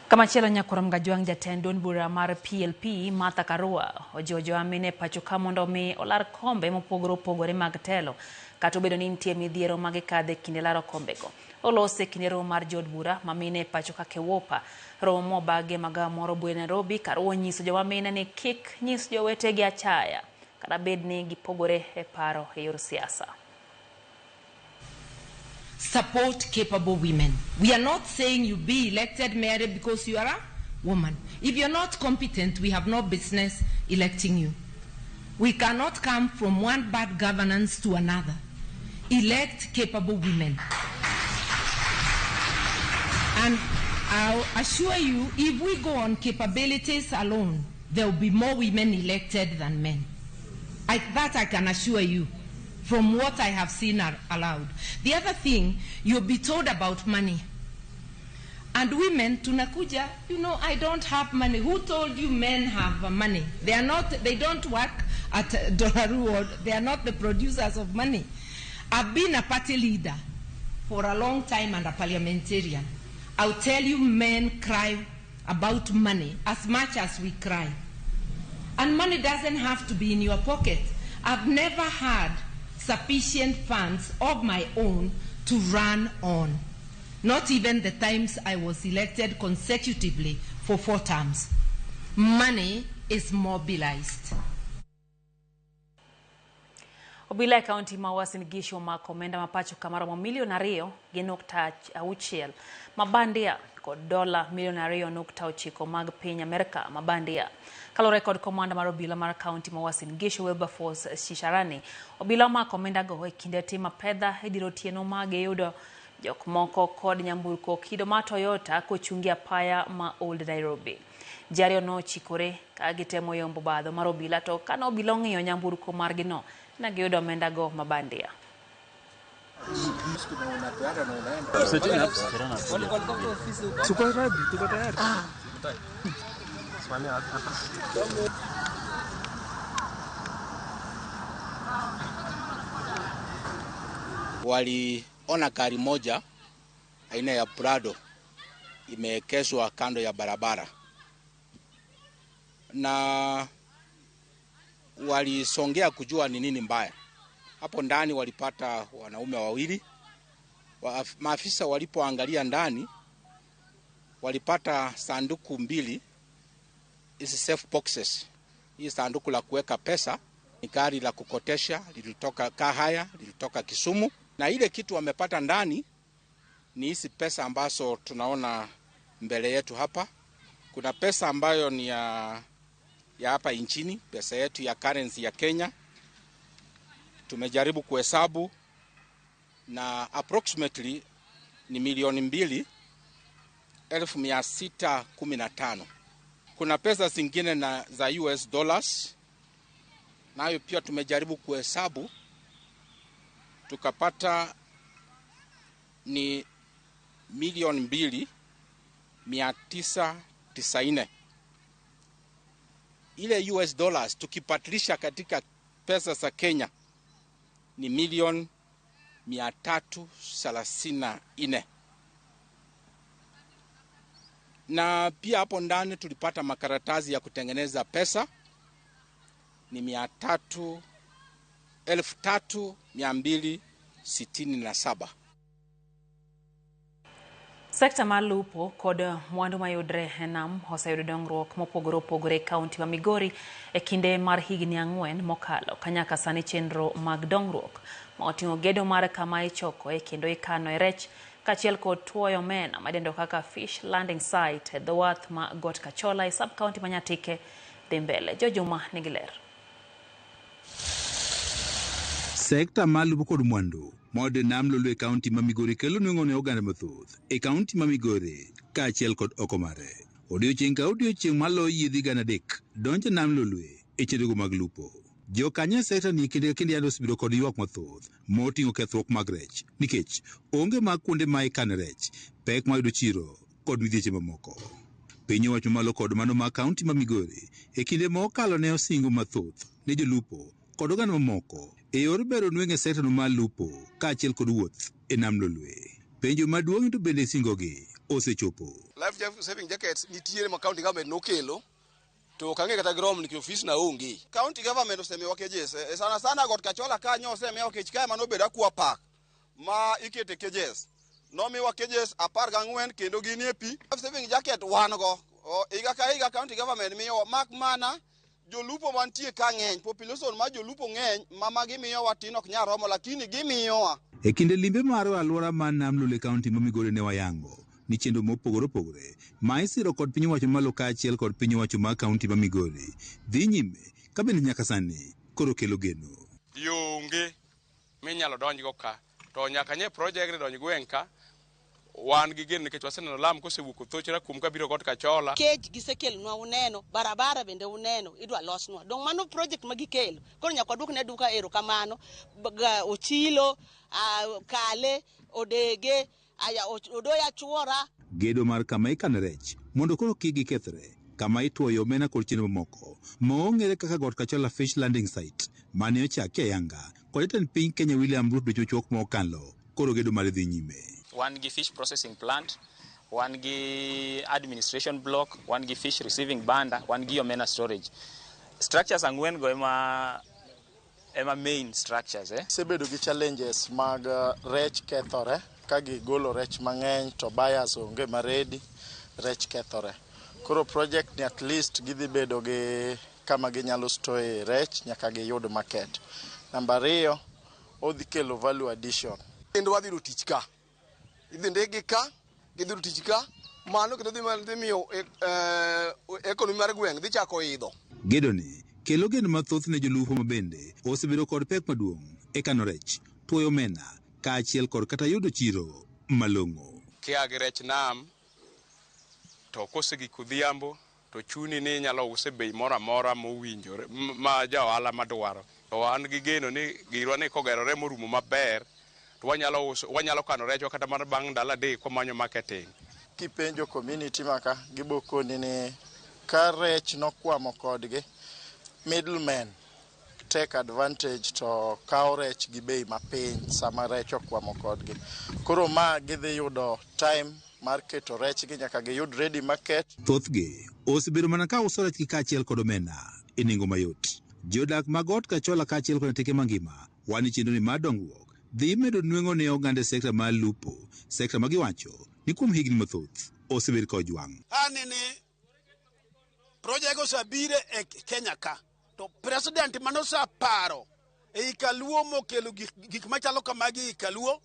Kamachielo nyakurom Gajwang' jatend duond bura mar PLP Martha Karua ojiwo joma mine pacho ka mondo mi olar kombe mopogore opogore mag telo kata obedo ni nitie midhiero ma gikadhe kinde laro kombego. Olose e kinde romo mar jood bura ma mine e pacho ka KEWOPA. Romo mobagi e magawa moro buye Nairobi, Karua onyiso joma mine ni kik nyis jowetegi achaya kata bed ni gipogore e paro e yor siasa. Support capable women. We are not saying you be elected merely because you are a woman. If you're not competent, we have no business electing you. We cannot come from one bad governance to another. Elect capable women. And I'll assure you, if we go on capabilities alone, there will be more women elected than men. That I can assure you from what I have seen are allowed. The other thing, you'll be told about money. And women, tunakuja, you know, I don't have money. Who told you men have money? They are not, they don't work at Dolaru, or they are not the producers of money. I've been a party leader for a long time and a parliamentarian. I'll tell you, men cry about money as much as we cry. And money doesn't have to be in your pocket. I've never had sufficient funds of my own to run on. Not even the times I was elected consecutively for 4 terms. Money is mobilized. Obila e kaunti ma Uasin Gishu omako omenda ma pacho kamaromo milion 2.6 mabandia kod dola milion 2.9 mag piny Amerka mabandia. Kaluwore kod komanda mar obila mar kaunti ma Uasin Gishu Wilberforce Shisharani, obila omako omenda go e kinde tim apedha e dier otieno ma giyudo jok moko kod nyamburko kido mar Toyota kochungi apaya ma Old Nairobi. Ji ariyo nochikore ka gitemo yombo obadho mar obila, to kane obila ong'iyo nyamburko margino, ne giyudo omenda go mabandia. Waliona gari moja aina ya Prado imeekezwa kando ya barabara, na walisongea kujua ni nini mbaya. Hapo ndani walipata wanaume wawili. Maafisa walipoangalia ndani walipata sanduku mbili, hizi safe boxes. Hii sanduku la kuweka pesa ni gari la kukotesha, lilitoka Kahaya, lilitoka Kisumu, na ile kitu wamepata ndani ni hizi pesa ambazo tunaona mbele yetu hapa. Kuna pesa ambayo ni ya hapa nchini, pesa yetu ya currency ya Kenya. Tumejaribu kuhesabu na approximately ni 2,615,000. Kuna pesa zingine na za US dollars, nayo pia tumejaribu kuhesabu tukapata ni 2,990,000. Ile US dollars tukipatlisha katika pesa za Kenya ni 334,000,000. Na pia hapo ndani tulipata makaratasi ya kutengeneza pesa ni 3,267. Sekta mar lupo kod mwandu mayudre e nam oseyudo dongruok mopogore opogore e kaunti ma Migori e kinde mar higni 4 mokalo. Kanyaka sani chenro mag dongruok ma oting'o gedo mar kama ichokoe kendo ikanoe rech kaachiel kod tuoyo omena madendo kaka fish landing site e dho wath ma Got Kachola e sub kaunti ma Nyatike dhi mbele. Jojuma nigi ler. Sekta mar lupo kod mwandu mode nam Lolwe e kaunti ma Migori kelo nweng'o ne oganda mathoth e kaunti ma Migori kaachiel kod oko mare. Odiochieng' ka odiochieng' maloyo yiedhi 300 donjo nam Lolwe e chenrogo mag lupo. Jokanyo e sekta ni kinde ka kinde yande osebedo kod ywak mathoth moting'o kethruok mag rech nikech onge mag kuonde ma ikane rech, pek mar yudo chiro kod midhieche mamoko. Piny owacho malo kod mano ma kaunti ma Migori e kinde mokalo ne osingo mathoth ne jolupo kod oganda mamoko e yor bero nweng'o e sekta no mar lupo kaachiel kod wuoth e nam Lolwe. Penjo maduong' to bende singogi osechopo. Life saving jackets nitiere ma county government nokelo to ok ang'e kata girom nikech ofis na onge. County government osemiwa cages e sana sana Got Kachola kanyo osemiwa kech kae mano obedo aqua park ma ikete cages. Nomiwa cages 14 kendo ginie pi. Life saving jacket wan go. Higa ka higa county government miyowa mak mana jolupo mantie ka ng'eny, population mar jolupo ng'eny ma magimiyowa tin ok nyal romo lakini gimiyowa. E kinde limbe mare e alwora mar Nam Lolwe kaunti ma Migori ne wayango ni chenro mopogore opogore ma isiro kod piny owacho malo kaachiel kod piny owacho mar kaunti ma Migori dhi nyime ka bende nyaka sani koro kelo geno. Yo onge minyalo donjgo ka to nyaka nye project ni donj gweng' ka wan gi geno nikech waseneno lam kosewuok Othochra kuom kabiro Got Kachola. Cage gisekelonwa uneno, barabara bende uneno, idwa losnwa. Dong mano project ma gikelo. Koro nyaka waduok ne duka erokamano, Ochilo, Kale, Odege, aya Odoya Chuora. Gedo mar kama ikane rech mondo koro kik gikethre, kama itwoyo omena kod chenro mamoko ma ong'ere kaka Got Kachola Fish Landing Site mane ochaki ayanga kod jatend piny Kenya William Ruto dweche machuok mokalo koro gedo mare dhi nyime. Wan gi fish processing plant, wan gi administration block, wan gi fish receiving banda, wan gi omena storage. Structures ang'wen go ema main structures. Sebedo gi challenges mag rech kethore ka gigolo rech mang'eny to buyers onge ma ready, rech kethore. Koro project ni at least gidhi bedo gi kama ginyalo store rech nyaka giyud market. Namba ariyo, odhi kelo value addition. Kendo wadhi yudo tich ka. Idhi ndikgi ka, gidhi yudo tich ka, mano kendo dhi miyo economy mar gweng' dhi chako idho. Gedo ni kelo geno mathoth ne jolupo ma bende osebedo kod pek maduong' e kano rech, twoyo omena kaachiel kod kata yudo chiro malong'o. Kia gi rech nam to kosegik odhiambo to chuni ni inyalo use bei moro amora mowinjore ma ja ohala madwaro. To wan gi geno ni girwa ni kogerore morumo maber to wanyalo uso, wanyalo kano rechwa kata mana bang' ndalo 3 kwamanyo marketing. Kipenjo community maka gibo koni ni ka rech nokwamo kodgi, middlemen take advantage to kawo rech gi bei mapiny sama rech okwamo kodgi. Koro ma gidhi yudo time mar keto rechgi nyaka giyud ready market. Thothgi osebedo mana ka uso rechgi kaachiel kod omena e nengo mayot. Jodak mag Got Kachola kaachiel kod ateke mangima wan chenro ni mar dongruok dhi medo nweng'o ne oganda e sekta mar lupo, sekta ma giwacho ni kuom higni mathoth osebed ka ojwang'. Anene project osebiro e Kenya ka to president manosaparo ei Kaluo mokelo gik machalo kamagi ei Kaluo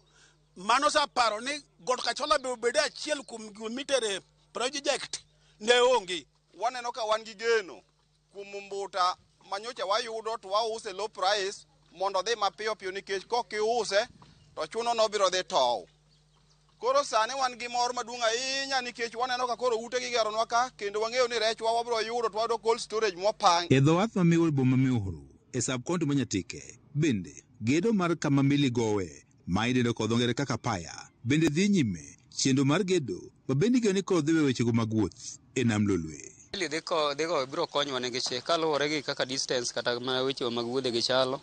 manosaparo ni Got Kachola be obed achiel kuom gik mitere project ne onge. Waneno ka wan gi geno kuom mbuta manyocha wayudo to wause low price mondo odhi mapiyo piyo nikech kok iuse to chuno nobiro dhi tow. Koro sani wan gi mor maduong' ahinya nikech waneno ka koro ute gigeronwa ka kendo wang'eyo ni rechwa wabiro yudo to wayudo cold storage mwapang. E dho wath ma Miwo boma Miuru e sub county ma Nyatike bende gedo mar kama meli gowe ma idendo kod dho ngere kaka paya bende dhi nyime chenro mar gedo ma bende igeno ni koro dhi weyo wechego mag wuoth e nam Lolwe. Meli dhi go biro konyowa nikech kaluwore gi kaka distance kata mana weche mag wuodhe gi chalo,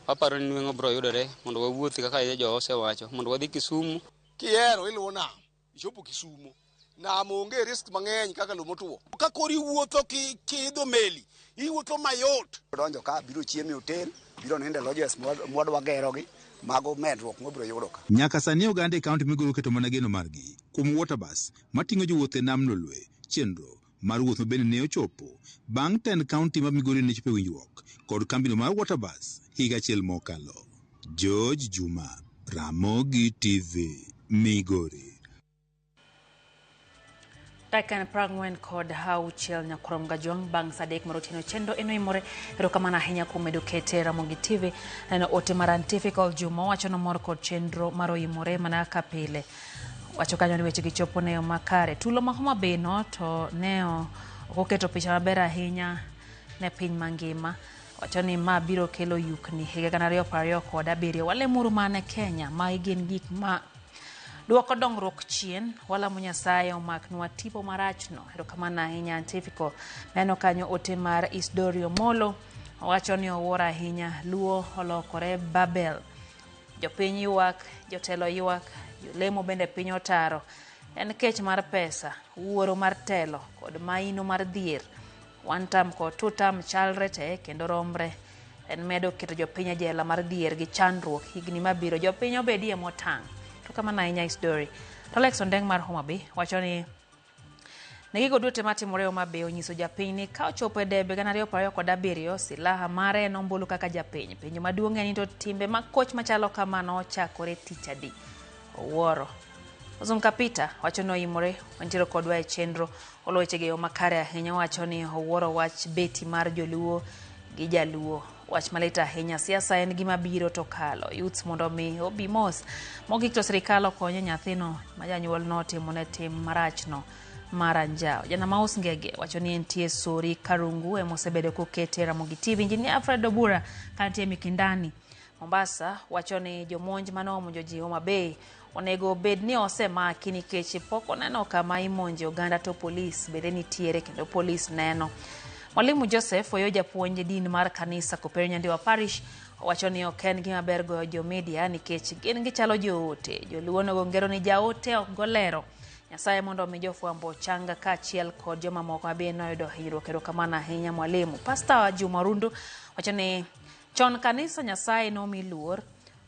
aparo ni nweng'o biro yudore mondo wawuothi kaka jo osewacho mondo wadhi Kisumu. Kihero iluwo nam, ichopo Kisumo. Nam onge risk mang'eny kaka lo motuo. Ka koro iwuotho kiidho meli, iwuotho mayot. Donjo ka biro chiemo e hotel, biro nindo e lodges mwadwa gerogi, mago medruok mwabiro yudo ka. Nyaka sani oganda e kaunti Migori oketo mana geno margi kuom water bus mating'o jowuoth e nam Lolwe. Chenro mar wuoth ma bende ne ochopo bang' tend kaunti ma Migori ne chopo e winjruok kod kambino mar water bus higa achiel mokalo. George Juma, Ramogi TV, Migori. Dakika 46 nyakurom gajwang' bang' sa 3 mar otieno chenro eno imore. Erokamano ahinya kuom medo kete Ramogi TV. Neno ote mar Antifical Juma wacho nomor kod chenro mar oimore mana kaka pile. Wacho kanyo ni weche gi chopo ne yo makare. Tulo ma Homa Bay no to ne ok oketo picha maber ahinya ne piny mangima. Wacho ni ma biro kelo yukni higa 2027. Walemuru mana Kenya, magi gin gik ma duoko dongruok chien. Walamo Nyasaye omaknwa tipo marachno. Erokamano ahinya Antifico. Neno kanyo ote mar Isdorio Molo. Owacho ni owuoro ahinya Luo olokore Babel. Jopiny ywak, jotelo ywak, jolemo bende piny otaro. En kech mar pesa, wuoro mar telo kod maino mar dhier. One term kod two term chalre te kendo romre. En medo keto jopiny e jela mar dhier gi chandruok higni mabiro. Jopiny obedie motang'. To kamano ahinya Isdori. To Alex Ondeng mar Homa Bay wacho ni ne gigo duto matimore Homa Bay onyiso japiny ni ka ochopo e debe 2027 silaha mare en ombulu kaka japiny. Penjo maduong' en ni to timbe makoch machalo kamano ochakore tich adi? Owuoro. Ozum Kapita wacho ni oimore wantiere kodwa e chenro olo wechege yo makare ahinya wacho ni owuoro wach beti mar joluo gi jaluo wach malit ahinya siasa en gima biro to kalo youths mondo mi obi mos mogik to sirikal okonye nyathino ma janyuol notimone tim marachno mar anjawo jana Maus Ngege wacho ni entie Sori Karungu emosebedo kokete Ramogi TV Injinia Alfred Obura kantie Mikindani Mombasa wacho ni jomonj mane omonjo ji Homa Bay onego obed ni osemaki nikech pok oneno kama imonje oganda to polis bende nitiere kendo polis neno. Mwalimu Joseph Oyo japuonj din mar kanisa Kopere Nyandiwa Parish owacho ni ok en gima ber goyo jo media nikech gin gichalo joote. Joluo nogo ngero ni jaote ok go lero. Nyasaye mondo omi jofwambo changa kaachiel kod jomamoko ma bende noyudo hinyruok. Erokamano ahinya mwalimu. Pastor Juma Rundu wacho ni chon kanisa Nyasaye nomi luor,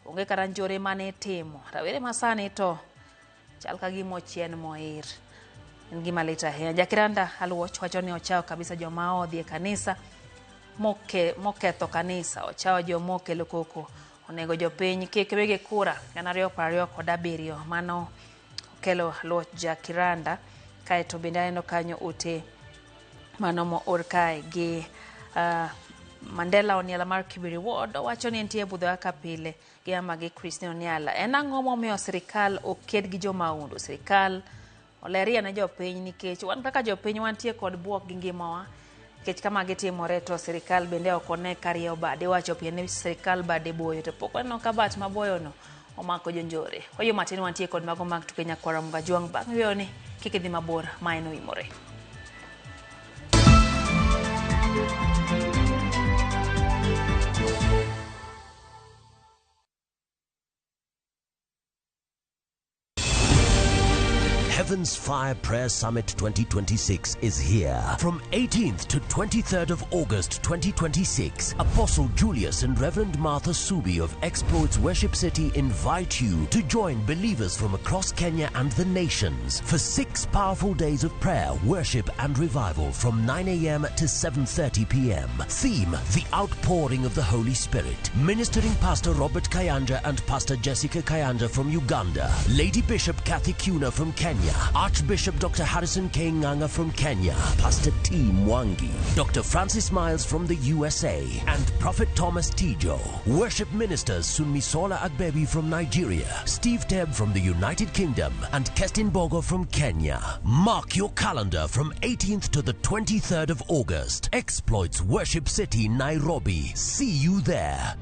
onge kata njore mane itimo. Rawere masani to chal ka gima ochien moir. En gima lit ahinya. Jakiranda Aluoch wacho ni ochawo kabisa joma odhi e kanisa moketho kanisa, ochawo joma okelo koko. Onego jopiny kik wigi kura 2027. Mano okelo Aluoch Jakiranda. Kaeto bende aneno kanyo ote mano moor kae gi Mandela Oniala mar Kibiri Ward owacho ni entie budho kaka pile gi ama gi Christine Oniala. En ang'o momiyo sirikal oked gi jomahundu? Sirikal olerie ne jopiny nikech wan kaka jopiny wantie kod buok gi ngimawa. Nikech kama gitimore to sirikal bende ok one ka rieyo bade. Iwacho pien ni sirikal bade boyo to pok waneno ka bat maboyono omako jonjore. Wayo matin wantie kod mago mag tuke nyakwara Mgajuang' bang' yweyo ni kik idhi mabor ma en oimore. Heaven's Fire Prayer Summit 2026 is here. From 18th to 23rd of August 2026, Apostle Julius and Reverend Martha Subi of Exploits Worship City invite you to join believers from across Kenya and the nations for 6 powerful days of prayer, worship and revival from 9 a.m. to 7:30 p.m. Theme, The Outpouring of the Holy Spirit. Ministering Pastor Robert Kayanja and Pastor Jessica Kayanja from Uganda. Lady Bishop Kathy Kuna from Kenya. Archbishop Dr. Harrison K. Nganga from Kenya, Pastor T. Mwangi, Dr. Francis Miles from the USA, and Prophet Thomas Tijo. Worship ministers Sunmisola Agbebi from Nigeria, Steve Teb from the United Kingdom, and Kestin Bogo from Kenya. Mark your calendar from 18th to the 23rd of August. Exploits Worship City, Nairobi. See you there.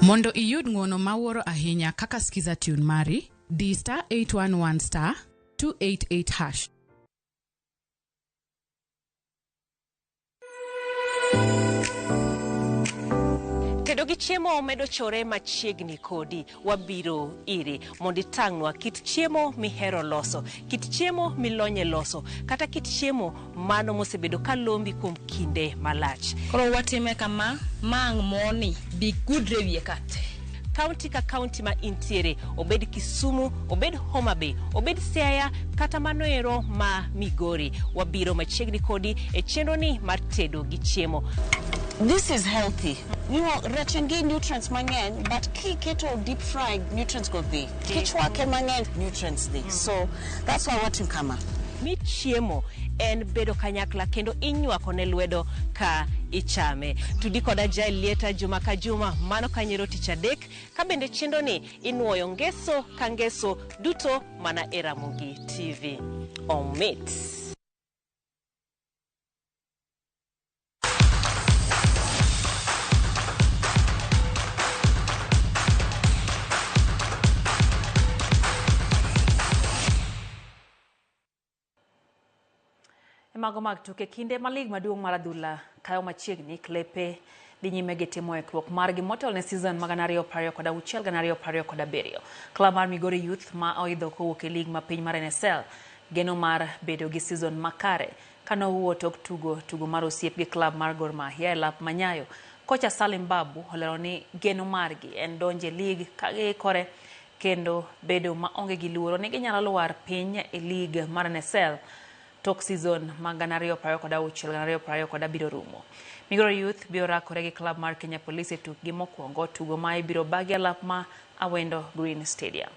Mondo iyud ng'uono mawuoro ahinya kaka Skiza tune mari, di star 811 star 288 hash. Tedo gi chiemo medo chore machiegni kodi. Wabiro iri mondo itang'nwa kit chiemo mihero loso, kit chiemo milonye loso, kata kit chiemo mano mosebedo ka lombi kuom kinde malach. Koro watime kama, ma ang' moni bi gudre wiye ka te. Kaunti ka kaunti ma intiere, obed Kisumu, obed Homa Bay, obed Siaya, kata mano ero ma Migori. Wabiro machiegni kodi e chenro ni mar tedo gi chiemo. This is healthy. You know, rech en gi nutrients mang'eny, but kiketo deep fried, nutrients go dhi. Kichwake mang'eny, nutrients dhi. So that's why watim kama. Mi chiemo en bedo kanyakla kendo inywako ne lwedo ka ichame. Tudi koda Jael Lieta juma ka juma, mano kanyero tich adek, ka bende chenro ni inuoyo ngeso ka ngeso duto mana e Ramogi TV. Omit. Mago mag tuke kinde ma lig maduong' mar adhula kayo machiegni klepe dhi nyime gi timo ikruok margi motelo ne season mag 2026 2027. Klab mar Migori Youth ma oidho kowuok e lig ma piny mar NSL geno mar bedo gi season makare kanowuo tok tugo tugo mar osiep gi klab mar Gor Mahia e lap Manyayo. Kocha Salim Babu olero ni geno margi en donjo e lig ka giikore kendo bedo maonge gi luoro ni ginyalo lwar piny e lig mar NSL tok season mag 2026 2027 rumo. Migori Youth biro rakore gi klab mar Kenya Police e tukgi mokwongo, tugo ma ibiro bagi e lap ma Awendo Green Stadium.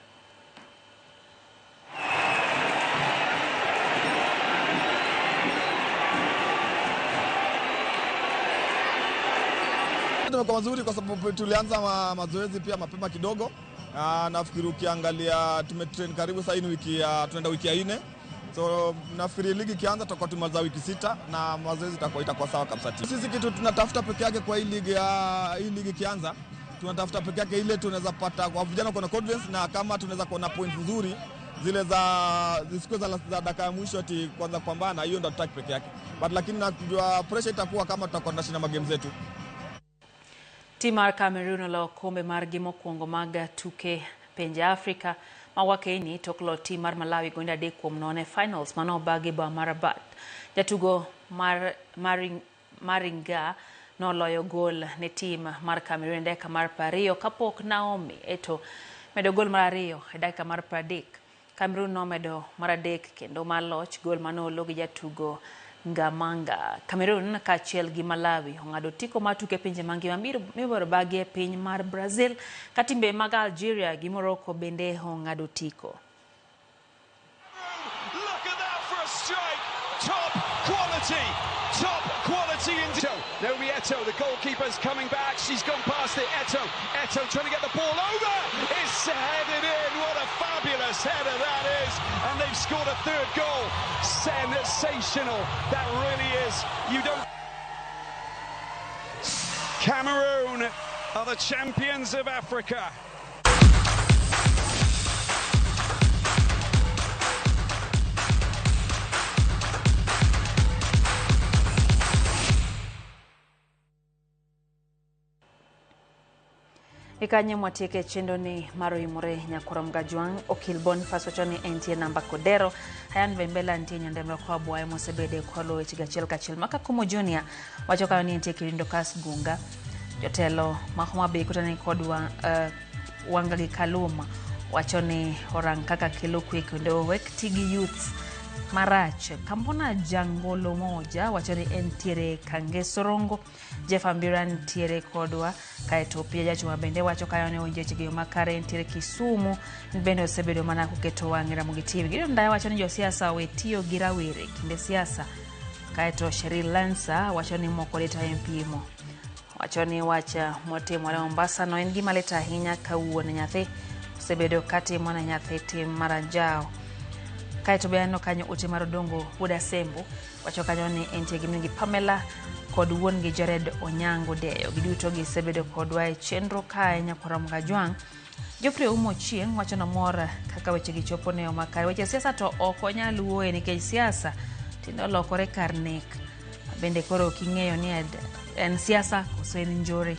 Tumekuwa mazuri kwa sababu tulianza mazoezi pia mapema kidogo. Nafikiri ukiangalia tumetrain karibu sasa ni wiki tunaenda wiki ya 4. So nafikiri ligi ikianza tutakuwa tumaliza wiki 6 na mazoezi itakuwa sawa kabisa. Sisi kitu tunatafuta peke yake kwa hii ligi ikianza, tunatafuta peke yake ile tunaweza pata kwa vijana kuna confidence, na kama tunaweza kuona points nzuri zile za zisikuwe za dakika ya mwisho ati kwanza kupambana, hiyo ndio tutaki peke yake. But lakini najua pressure itakuwa kama tutakuwa tunashinda magame zetu. Tim mar Cameroon olo kombe margi mokwongo mag tuke pinje Afrika ma wakeni tok lo tim mar Malawi gonde 3-0 e finals mano obagi ba mar Rabat. Jatugo mar Maringa noloyo gol ne tim mar Cameroon e dakika mar 20 kapok Naomi Eto medo gol mar 2 e dakika mar 30. Cameroon nomedo mar 3 kendo mar loch gol manolo gi jatugo Ngamanga. Cameroon kaachiel gi Malawi ong'ado otiko mar tuke pinje mangima mibiro bagi e piny mar Brazil, ka timbe mag Algeria gi Morocco bende ong'ado otiko. Look at that for a strike! Top quality! Top quality into Naomi Eto, the goalkeeper's coming back. She's gone past it. Eto trying to get the ball over. It's headed in. What a fabulous header that is. And they've scored a third goal. Sensational. That really is. You don't. Cameroon are the champions of Africa. Ikanye mwatieke chenro ni mar oimore nyakoro Mgajwang' Okil Boniface wacho ni entie namba Kodero Hayan Vembela nitie Nyandemro kwa Bwaye mosebede kwalo weche gachiel kachiel Maka Kumo Junior wacho kanyo ni entie Kirindo Kas Gunga jotelo ma Homa Bay kutani kod Wanga gi Kaluma wacho ni orang kaka kelo kwe kendo wek tigi youths marach. Kambona Jangolo moja wacho ni entiere Kangeso Rongo Jeff Ambira ntiere kodwa kaeto pia jachuma bende wacho kayo ne winjo weche makare ntiere Kisumu bende osebedo mana koketo wang'e Ramogi TV. Gideon Ndaya wacho ni josiasa we tiyo gi rawere kinde siasa. Kaeto Sheryl Lansa wacho ni moko leta MP mo wacho ni wacha motimore Mombasa no en gima lit ahinya ka wuon nyathi osebedo katimo ne nyathi tim mar anjawo. Kaeto be aneno kanyo ote mar Odongo wuod Asembo wacho kanyo ni entie gi min gi Pamela kod wuon gi Jared Onyango Deyo. Giduto gisebedo kodwa e chenro kae nyakwara Mgajwang'. Geoffrey Oumo Chieng' wacho nomor kaka weche gi chopo ne makare. Weche siasa to ok wanyal wuoye nikech siasa tinde olokore kar nek. Bende koro ok ing'eyo ni en siasa koso en njore.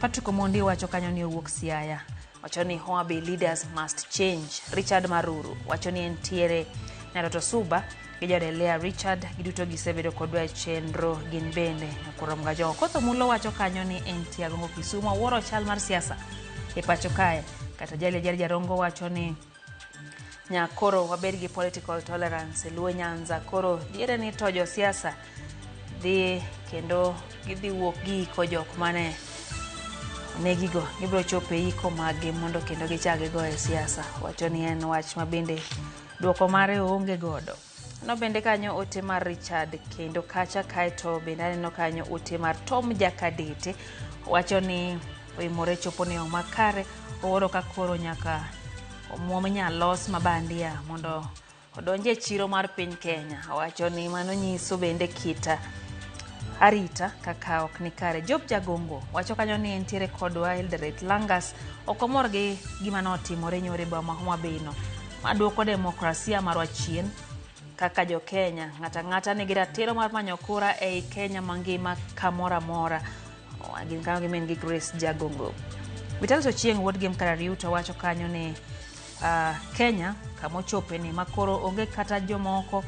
Patrick Omondi wacho kanyo ni owuok Siaya. Wacho ni Homa Bay leaders must change. Richard Maruru wacho ni entiere Nyaroto Suba gi Jadelea Richard giduto gisebedo kodwa e chenro gin bende. Nyakwara Mgajwang'. Kotho Mulo wacho kanyo ni entie Agongo Kisumu wuoro chal mar siasa e pacho kae. Kata Jali Jali Jarongo wacho ni nyakoro wabed gi political tolerance e Luo Nyanza koro diere ni to josiasa Gidhi kendo gidhi wuok giiko jok mane onegigo. Gibiro chopo e iko maggi mondo kendo gichak gigoye siasa. Wacho ni en wach ma bende duoko mare oonge godo. Aneno bende kanyo ote mar Richard kendo kacha kaeto bende aneno kanyo ote mar Tom Jakadete. Wacho ni oimore chopo ne yo makare. Ooro ka koro nyaka omuom nyalos mabandia mondo odonje e chiro mar piny Kenya. Owacho ni mano nyiso bende kita arita kaka ok ni kare. Job Jagongo wacho kanyo ni entiere kodwa Eldoret Langas ok omor gi gima notimore nyoro e boma Homa Bay no. Maduoko demokrasia marwa chien kaka jo Kenya. Ng'ato ang'ata nigi ratiro mar manyo kura ei Kenya mangima kamoro amora. Gin kanyo gi min gi Grace Jagongo. Vitalis Ochieng' wuod Gem Karariuto wacho kanyo ni Kenya kama ochope ni makoro onge kata jomoko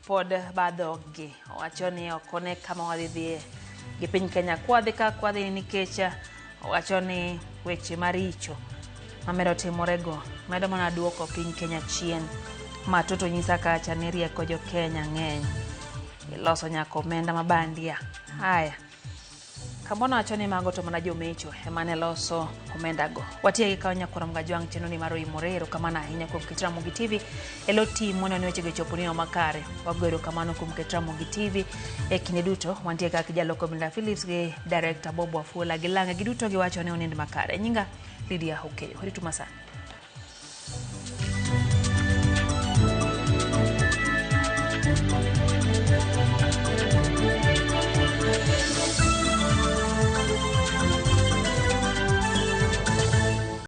pod badhogi. Owacho ni ok one kama wadhi dhiye gi piny Kenya kwadhi ka kwadhi nikech owacho ni weche maricho mamedo timorego medo mana duoko piny Kenya chien. Ma toto nyisa kacha ni rieko jo Kenya ng'eny. Iloso nyaka omenda mabandia. Haya. Kambono wacho ni mago to mana jomecho ema ne loso omendago. Watiyo gi kawo nyakwar Mgajwang' chenro ni mar oimore. Erokamano ahinya kuom ket Ramogi TV e lo tim mondo ni wechego ochopo ni makare. Wago erokamano kuom ket Ramogi TV e kinde duto. Wantie kaka jaloko Brenda Phillips gi director Bob Wafula gi Lange giduto giwacho ni unind makare. Nyinga Lydia Okeyo. Ritu masani.